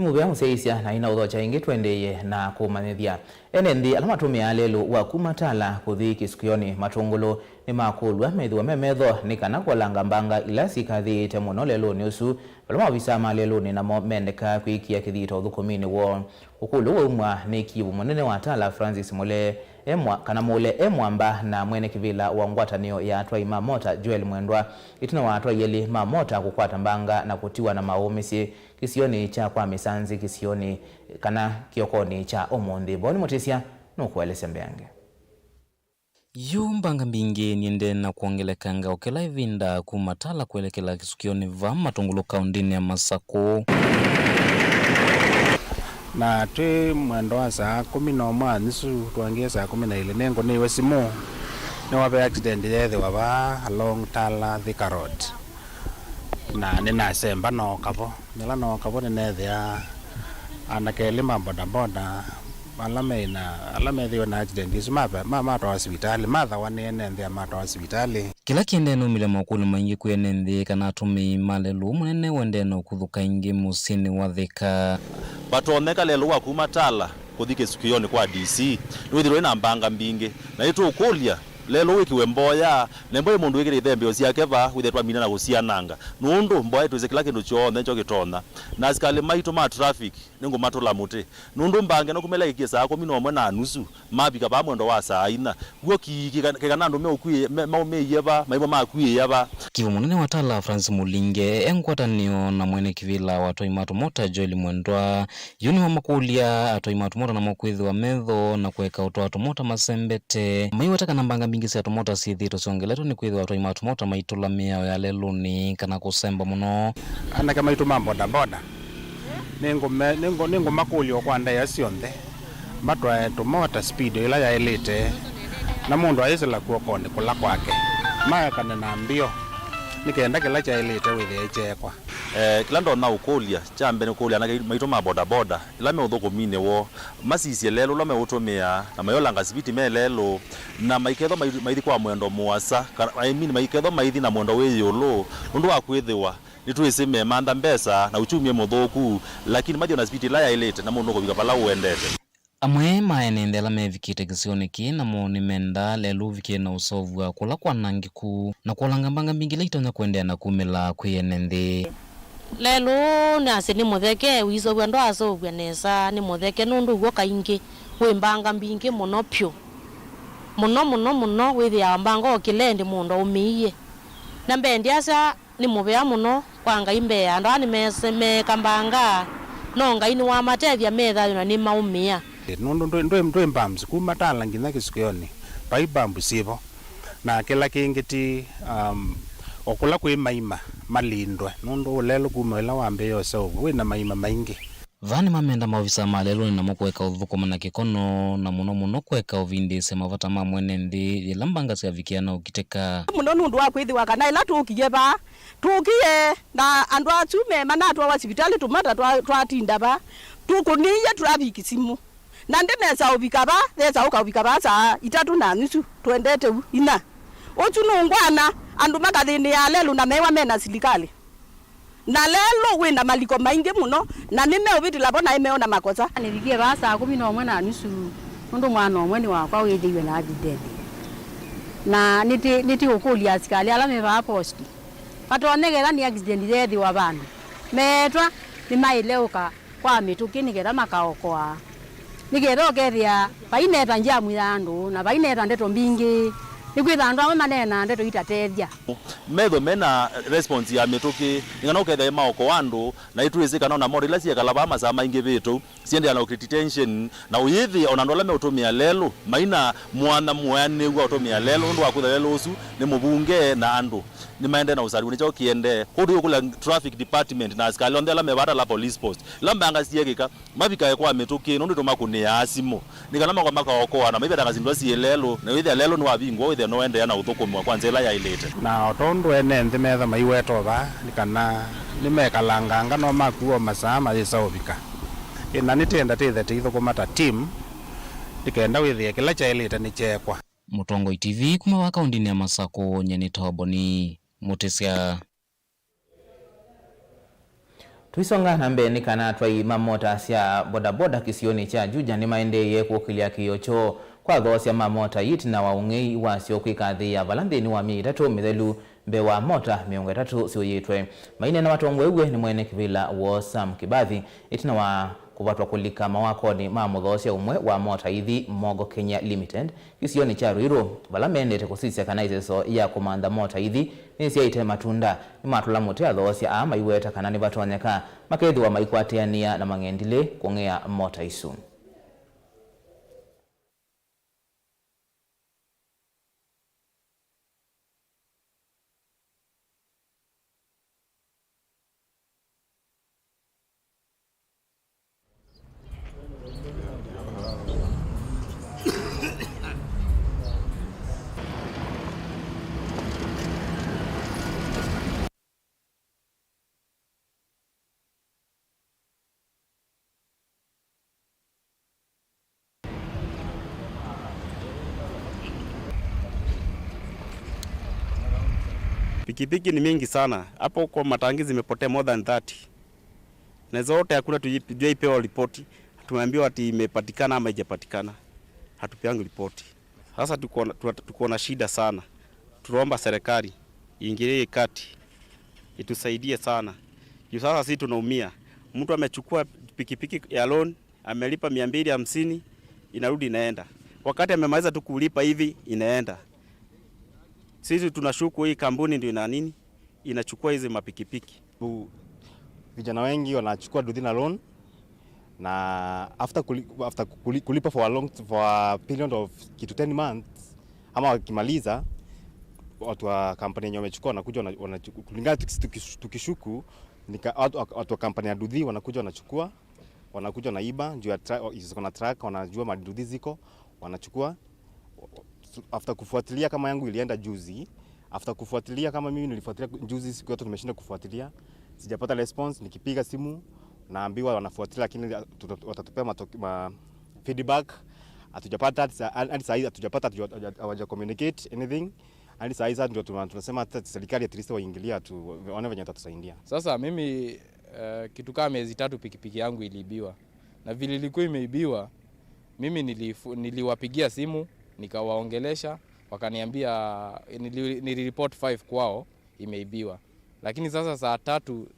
Mũvea mũsyaĩĩsya na ina ũthokya ĩngĩ, tũendeeye na kũmanyĩthya. Ene nthĩ ala matũmĩaa lelũ wa kuma Tala kũthi Kĩsukĩonĩ Matũngũlũ nĩmakũlw'a methĩwe me metho nĩ kana kũolanga mbanga ila syĩkathĩĩte mũno lelũnĩ ũsu, vala maovisaa ma lelũnĩ namo mendeka kwĩkĩa kĩthito ũthũkũminĩ woo. Ũkũlyo waumwa nĩ kivu mũnene wa Tala Francis Mũle e mwa-, kana Mũle e mwamba na mwene kĩvĩla wa ngwatanĩo ya atwai ma mota Joel Mwendwa, ĩtina wa atwai elĩ ma mota kũkwata mbanga na kũtiwa na maũũ mĩsyĩ kĩsionĩ kya kwa Mĩsanzĩ kĩsionĩ kana kĩokonĩ kya ũmũnthĩ. Voni Mũtĩsya nũkũelesya mbeange. Yu mbanga mbingĩ niendee na kwongelekanga o kĩla ĩvinda kuma Tala kwelekela Kĩsukĩonĩ va Matũngũlũ kaũndĩnĩ ya Masakũ. Na twĩ mwendo wa saa kũmi na ũmwe na nusu, twangie saa kũmi na ilĩ, nĩngũnĩiwe simũ nĩwa ve accident yeethĩwa vaa along Tala Thika Road. Na nĩnasemba nooka vo. Nĩla nooka vo nĩneethĩa anake elĩ ma bodaboda ala meĩ na, ala methĩwe na accident ĩsu mave-, ma-, matwawa sivitalĩ, mathawanĩe nĩ nthĩa matwawa sivitalĩ. Kĩla kĩendee naumile mokũlyo maingĩ kwĩ ene nthĩ kana atũmĩi ma lelũ ũũ mũnene ũendee na ũkuthũka ĩngĩ mũsyĩnĩ wa Thika. Vatonyeka lelũ wa kuma Tala kũthi Kĩsukĩonĩ kwa D C nĩwĩthĩrwe na mbanga mbingĩ, na nĩtũũkũlya lelũ wĩkĩwe mboya, na mboya mũndũ wĩkĩte ithembeo syake va, wĩthĩe twamina na kũsyananga, nũndũ mboya ĩtwĩsĩ kĩla kĩndũ kyonthe nĩkyo kĩtonya. Na asikalĩ maitũ ma traffic nĩngũmatũla mũtĩ, nũndũ mbanga ĩno kuma ĩla ĩkie saa kũmi na ũmwe na nusu, mavika vaa mwendo wa saa inya. W'o kĩĩ kĩka-, kĩkana andũ meũkw'ĩĩa-, me-, maũmĩie va, maimwe makw'ĩĩa va? Kivu mũnene wa Tala Francis Mũlinge e ngwatanĩo na mwene kĩvĩla wa atwai ma tũmota Joel Mwendwa, yu nĩwamakũlya atwai ma tũmota namo kwĩthĩwa metho na kũeka ũtwaa tũmota masembete. Maiweta kana mbanga mbingĩ sya tũmota syĩthĩĩtwe syongeletwe nĩ kwĩthĩwa atwai ma tũmota maitũla mĩao ya lelũnĩ kana kũsemba mũno. Anake maitũ ma bodaboda, nĩngũme-, nĩngũ-, nĩngũmakũlya o kwa ndaĩa syonthe matwae tũmota speed ĩla yaĩlĩte, na mũndũ aisĩla kw'okonĩ kũla kwake, maekane na mbio, nĩ kenda kĩla kyaĩlĩte wĩthĩe kyeekwa. Eh, kĩla ndonya ũkũlya, kya mbee nĩ kũlya anake maitũ ma bodaboda, ĩla me ũthũkũminĩ woo, masisye lelũ ũla meũtũmĩa, na mayolanga siviti me lelũ, na maikethwa mai-, maithi kwa mwendo mũasa, kana, I mean, maikethwa maithi na mwendo wĩ ĩũlũ, nũndũ wa kwĩthĩwa nĩtwĩsĩ memantha mbesa na uchumi mũthũku, lakini mathi ona siviti ĩla yaĩlĩte, na mũndũ nũkũvika vala ũendete. Amwe ma ene nthĩ ala mevikĩte kĩsionĩ kĩĩ namo nĩmendaa lelũ ũvikĩe na ũseũvw'a kũla kwanangĩku na kũolanga mbanga mbingĩ ila itonya kũendeea na kumĩla kwĩ ene nthĩ. Lelũ nĩasĩ nĩ mũtheke, ũiseũvw'a ndwaseũvw'a nesa, nĩ mũtheke nũndũ w'o kaingĩ wĩ mbanga mbingĩ mũno vyũ. Mũno mũno mũno wĩthĩawa mbanga o kĩla ĩndĩ mũndũ aũmĩie. Na mbee ndyasya nĩ mũvea mũno kwa Ngai mbee ya andũ aa nĩmese-, meeka mbanga, no Ngai nĩwamatethya methayũ na nĩmaũmĩa. Nũndũ ndwĩ, ndwĩ, ndwĩ bumps kuma Tala nginya Kĩsukĩonĩ, vai bump syĩvo. Na kĩla kĩngĩ ti, um, o kũla kwĩ maima malindwe, nũndũ ũlelũ kuma ĩla wambĩĩe ũseũvw'a wĩ na maima maingĩ. Vaa nĩmamenda maovisa ma lelũnĩ namo kũeka ũthũkũma na kĩkono, na mũno mũno kũeka ũvindĩĩsya mavata ma mwene nthĩ yĩla mbanga syavikĩa na ũkitĩka. Mũno nũndũ wa kwĩthĩwa kana ĩla tũkie vaa, tũkie na andũ asu me manatwawa sivitalĩ, tũmata twa-, twatinda vaa, tũkũnĩie traffic simũ. Na ndĩnesa ũvika vaa, yesa ũkavika vaa saa itatũ na nusu, tũendete u, inya. Ũsu nũngwana, andũ makathĩnĩa lelũ na mewa mena silikalĩ. Na lelũ wĩ na maliko maingĩ mũno, na nĩmeũvĩtĩla vo naĩ meona makosa. Nĩvikie vaa saa kũmi na ũmwe na nusu, nũndũ mwana ũmwe nĩ wakwa wĩthĩiwe na accident. Na nĩtĩ, nĩtĩ ũkũlya asikalĩ ala me vaa posti, vatonyeka ĩla nĩ accident yeethĩwa vandũ, meetwa nĩmaĩle ũka kwa mĩtũkĩ nĩ ketha makaokoa, nĩ ketha ũkethĩa vaineta njamu ya andũ na vaineta ndeto mbingĩ, nĩkwĩtha andũ amwe maneenaa ndeto itatethya. Methwe mena response ya mĩtũkĩ, nĩ kana ũkethĩa maokoa andũ, na nĩtwĩsĩ kana ona mota ila syekala vaa masaa maingĩ vĩtũ, siendeea na ũkĩte tension, na ũyĩthĩa ona andũ ala meũtũmĩa lelũ maina mwanya mũeanĩu wa ũtũmĩa lelũ, nũndũ wa kwĩtha lelũ ũsu nĩ mũvunge na andũ nĩmaendee na ũsaliwa nĩkyo kĩendee. Kwoou tũyũkũlya traffic department na asikalĩ onthe ala me vaa Tala police post, ĩla mbanga syekĩka, mavikae kwa mĩtũkĩ, nũndũ nĩtũmakũnĩaa simũ, nĩ kana makoka makaokoa na maivetanga syĩndũ ila syĩ lelũ, na wĩthĩa lelũ nĩwavingũa, wĩthĩa nũendeea na ũthũkũmĩwa kwa nzĩa ĩla yaĩlĩte. Na o tondũ ene nthĩ metha maiweta o vaa, nĩ kana nĩmekalanganga no makuwa o masaa mayĩsa ũvika. Ĩ, na nĩtĩenda tĩthe tĩithũkũma ta team, nĩ kenda wĩthĩe kĩla kyaĩlĩte nĩkyeekwa. Mũtongoi T V kuma vaa kaũndĩnĩ ya Masakũ, nyie nĩtawa Boni Mũtĩsya. Tũisonga na mbee, nĩ kana atwai ma mota sya bodaboda kĩsionĩ kya Juja nĩmaendeeie kũkĩlya kĩĩo kyoo kwa athoosya ma mota ii ĩtina wa ũng'ei wasyo kwĩkathĩĩa vala nthĩnĩ wa myei ĩtatũ mĩthelu mbee wa mota mĩongo ĩtatũ syũyĩtwe. Maineena matongoew'e nĩ mwene kĩvĩla woo Sam Kibathi ĩtina wa kũvatwa kũlika mawakonĩ ma mũthoosya ũmwe wa mota ithi, Mogo Kenya Limited, kĩsionĩ kya Ruiru, vala mendete kũsisya kana ĩseso ya kũmantha mota ithi nĩsyaĩte matunda. Nĩmatũla mũtĩ athoosya aa maiweta kana nĩvatonyeka makethĩwa maikwatĩanĩa na mang'endilĩ kũng'ea mota isu. Pikipiki ni mingi sana. Hapo kwa matangi zimepotea more than thirty. Na zote hakuna tuji-, tujaipewa ripoti. Tumeambiwa ati imepatikana ama haijapatikana. Hatupeangi ripoti. Sasa tuko na, tuko na shida sana. Tunaomba serikali iingilie kati, itusaidie sana. Juu sasa sisi tunaumia. Mtu amechukua pikipiki ya loan, amelipa mia mbili hamsini, inarudi inaenda. Wakati amemaliza tu kulipa hivi, inaenda. Sisi tunashuku hii kampuni ndio ina nini? Inachukua hizi mapikipiki. Bu-, vijana wengi wanachukua nduthi na loan, na after kuli-, after kuli-, kulipa for a long, for a period of kitu ten months, ama wakimaliza, watu wa kampuni yenye wamechukua wanakuja wana-, wanachuku-, kulingana tukis-, tukis-, tukishuku, nika-, watu, watu wa kampuni ya nduthi wanakuja wanachukua, wanakuja wanaiba, juu ya tra-, ziko na truck, wanajua manduthi ziko, wanachukua. After kufuatilia kama yangu ilienda juzi, after kufuatilia kama mimi nilifuatilia juzi, siku yote tumeshinda kufuatilia, sijapata response. Nikipiga simu, naambiwa wanafuatilia, lakini tuta-, watatupea matoke-, ma-, feedback. Hatujapata, hadi saa, hadi saa hii hatujapata, hatuja-, hawaja communicate anything. Hadi saa hii sasa ndio tuna-, tunasema hata serikali at least waingilia tu, waone venye watatusaidia. Sasa mimi, eh, kitu kama miezi tatu pikipiki yangu iliibiwa. Na vile ilikuwa imeibiwa, mimi nilifu-, niliwapigia simu, nikawaongelesha, wakaniambia, nili-, nilireport five kwao imeibiwa. Lakini sasa saa tatu,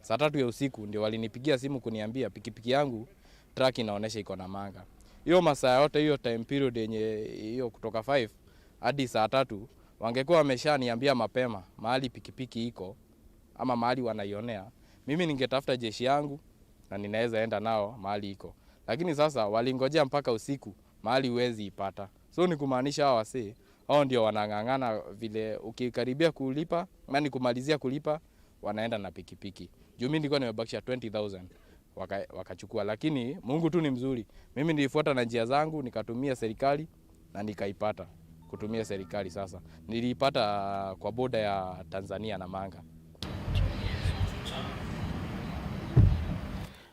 saa tatu ya usiku ndio walinipigia simu kuniambia pikipiki yangu, track inaonesha iko na manga. Hiyo masaa yote, hiyo time period yenye, hiyo kutoka five hadi saa tatu, wangekuwa wameshaniambia mapema mahali pikipiki iko, ama mahali wanaionea, mimi ningetafuta jeshi yangu na ninaweza enda nao mahali iko. Lakini sasa walingojea mpaka usiku, mahali huwezi ipata. So ni kumaanisha hawa wasee, hao ndio wanang'ang'ana vile ukikaribia kulipa, na ni kumalizia kulipa, wanaenda na pikipiki. Juu mimi nilikuwa nimebakisha twenty thousand, waka-, wakachukua. Lakini Mungu tu ni mzuri. Mimi nilifuata na njia zangu, nikatumia serikali na nikaipata. Kutumia serikali sasa. Niliipata kwa boda ya Tanzania na Manga.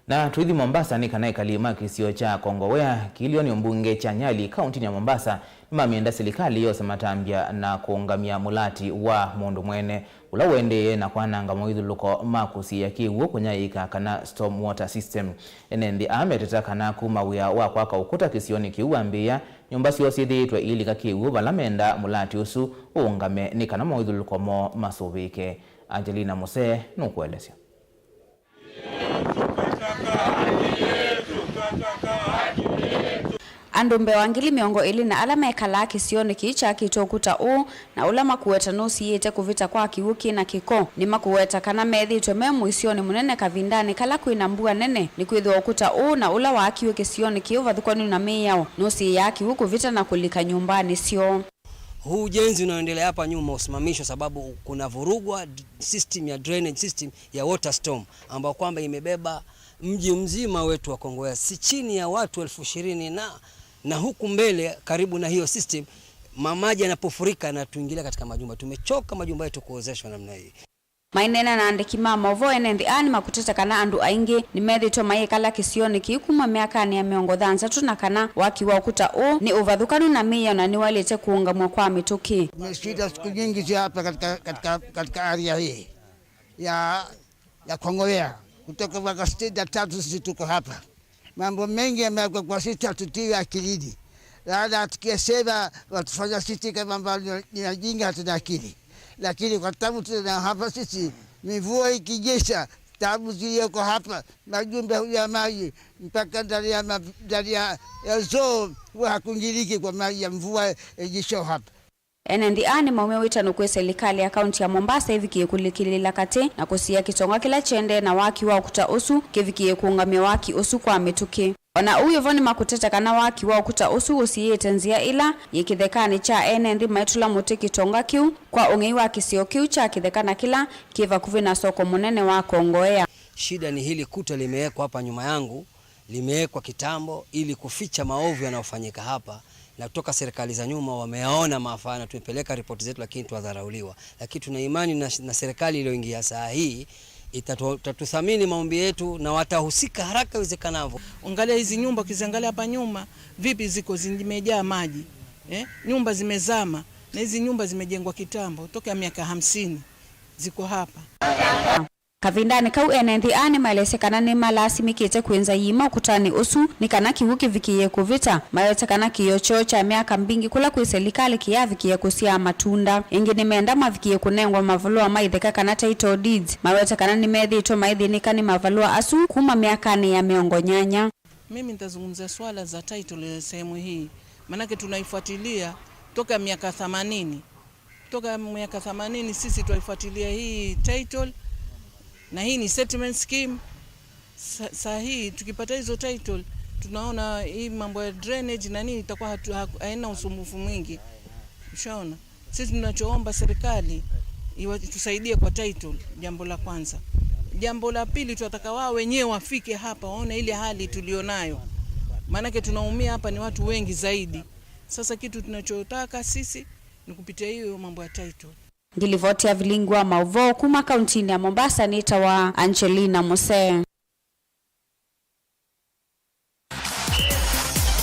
Na tũithi Mombasa nĩ kana ekali ma kĩsio kya Kongowea, kĩlĩonĩ mbunge kya Nyali, kauntinĩ ya Mombasa, nĩmamĩenda silikalĩ yose matambya na kũũngamya mũlati wa mũndũ mwene ũla ũendee na kwananga mawĩthyũlũlũko ma kũsiĩĩa kĩw'ũ kũnyaĩĩka, kana storm water system. Ene nthĩ aa meteta kana kuma wĩa wa kwaka ũkũta kĩsionĩ kĩu wambĩĩa, nyũmba syoo syĩthĩĩtwe iilika kĩw'ũ vala menda mũlati ũsu ũũngame nĩ kana mawĩthyũlũlũko moo masũvĩĩke. Angelina Musee nũkũelesya. Andũ mbee wa ngili mĩongo ĩlĩ na ala mekalaa kĩsionĩ kĩĩ kyakĩtwe ũkũta ũũ na ũla makũweta nũsiĩĩte kũvĩta kwa kĩw'ũ kĩ na kĩko, nĩmakũweta kana methĩĩtwe me mũisyonĩ mũnene kavindanĩ kala kwĩ na mbua nene, nĩkwĩthĩwa ũkũta ũũ na ũla waakiwe kĩsionĩ kĩĩ ũvathũkanu na mĩao nũsiĩĩaa kĩw'ũ kũvĩta na kũlika nyũmbanĩ syoo. Huu ujenzi unaoendelea hapa nyuma usimamishwe sababu kuna vurugwa d-, system ya drainage system ya water storm, ambayo kwamba imebeba mji mzima wetu wa Kongowea, si chini ya watu elfu ishirini na, na huku mbele karibu na hiyo system, ma-, maji yanapofurika yanatuingilia katika majumba. Tumechoka majumba yetu kuozeshwa namna hii. Maineena na andĩki ma maũvoo, ene nthĩ aa nĩmakũtĩte kana andũ aingĩ nĩmethĩĩtwe mayĩkala kĩsionĩ kĩĩ kuma myakanĩ ya mĩongo thanthatũ, na kana waki wa ũkũta ũũ nĩ ũvathũkanu na mĩao na nĩwaĩlĩte kũũngamw'a kwa mĩtũkĩ. Tumeshinda siku nyingi si hapa katika, katika, katika area hii ya, ya Kongowea. Kutoka mwaka sitini na tatu sisi tuko hapa. Mambo mengi yamewekwa kwa sisi, hatutiwi akilini. Baada tukisema watufanya sisi kama ambao ni wajinga, hatuna akili. Lakini kwa tabu tuna hapa sisi, mivua ikinyesha, tabu ziliyoko hapa, majumba ya maji, mpaka ndani ya ma-, ndani ya, ya zoo, huwa hakuingiliki kwa maji ya mvua inyesho hapa. Ene nthĩ aa nĩmaumya wĩtano kwĩ silikalĩ ya kaunti ya Mombasa ĩvikĩe kũlikĩlĩĩla katĩ na kũsiĩa kĩtonga kĩla kĩendee na waki wa ũkuta ũsu kĩvikĩe kũũngamya waki ũsu kwa mĩtũkĩ. O na ũu wĩ vo, nĩmakũtete kana waki wa ũkuta ũsu ũsiĩĩte nzĩa ĩla yĩ kĩthekanĩ kya ene nthĩ maitũla mũtĩ kĩtonga kĩu kwa ũng'ei wa kĩsio kĩu kya kĩtheka na kĩla kĩ vakuvĩ na soko mũnene wa Kongoea. Shida ni hili kuta limewekwa hapa nyuma yangu, limewekwa kitambo ili kuficha maovu yanayofanyika hapa, na kutoka serikali za nyuma wameyaona maafa na tumepeleka ripoti zetu, lakini twadharauliwa. Lakini tuna imani na, na serikali iliyoingia saa hii itatu-, itatuthamini maombi yetu na watahusika haraka iwezekanavyo. Angalia hizi nyumba, ukiziangalia hapa nyuma, vipi ziko zimejaa maji, eh? Nyumba zimezama, na hizi nyumba zimejengwa kitambo, tokea miaka hamsini ziko hapa. Kavindanĩ kau, ene nthĩ aa nĩmaelesye kana nĩmalasimĩkĩte kwĩnza iima ũkutanĩ ũsu nĩ kana kĩw'ũ kĩvikĩĩe kũvĩta. Mawete kana kĩĩo kyoo kya myaka mbingĩ kũla kwĩ silikalĩ kĩyavikĩe kũsyaa matunda. Ĩngĩ nĩmenda mavikĩe kũnengwa mavalũa ma itheka kana title deeds. Mawete kana nĩmethĩĩtwe maithĩnĩka nĩ mavalũa asu kuma myakanĩ ya mĩongo nyanya. Mimi nitazungumzia swala za title ya sehemu hii, maanake tunaifuatilia toka miaka themanini. Toka miaka themanini sisi twaifuatilia hii title, na hii ni settlement scheme. Sa-, saa hii tukipata hizo title, tunaona hii mambo ya drainage na nini itakuwa hatu-, haku-, haina usumbufu mwingi. Ushaona? Sisi tunachoomba serikali iwa-, itusaidie kwa title, jambo la kwanza. Jambo la pili, tunataka wao wenyewe wafike hapa waone ile hali tulionayo, maanake tunaumia hapa ni watu wengi zaidi. Sasa kitu tunachotaka sisi ni kupitia hiyo mambo ya title. Ngilivoti ya vilingi wa maũvoo kuma kauntinĩ ya Mombasa nĩtawa Angelina Muse.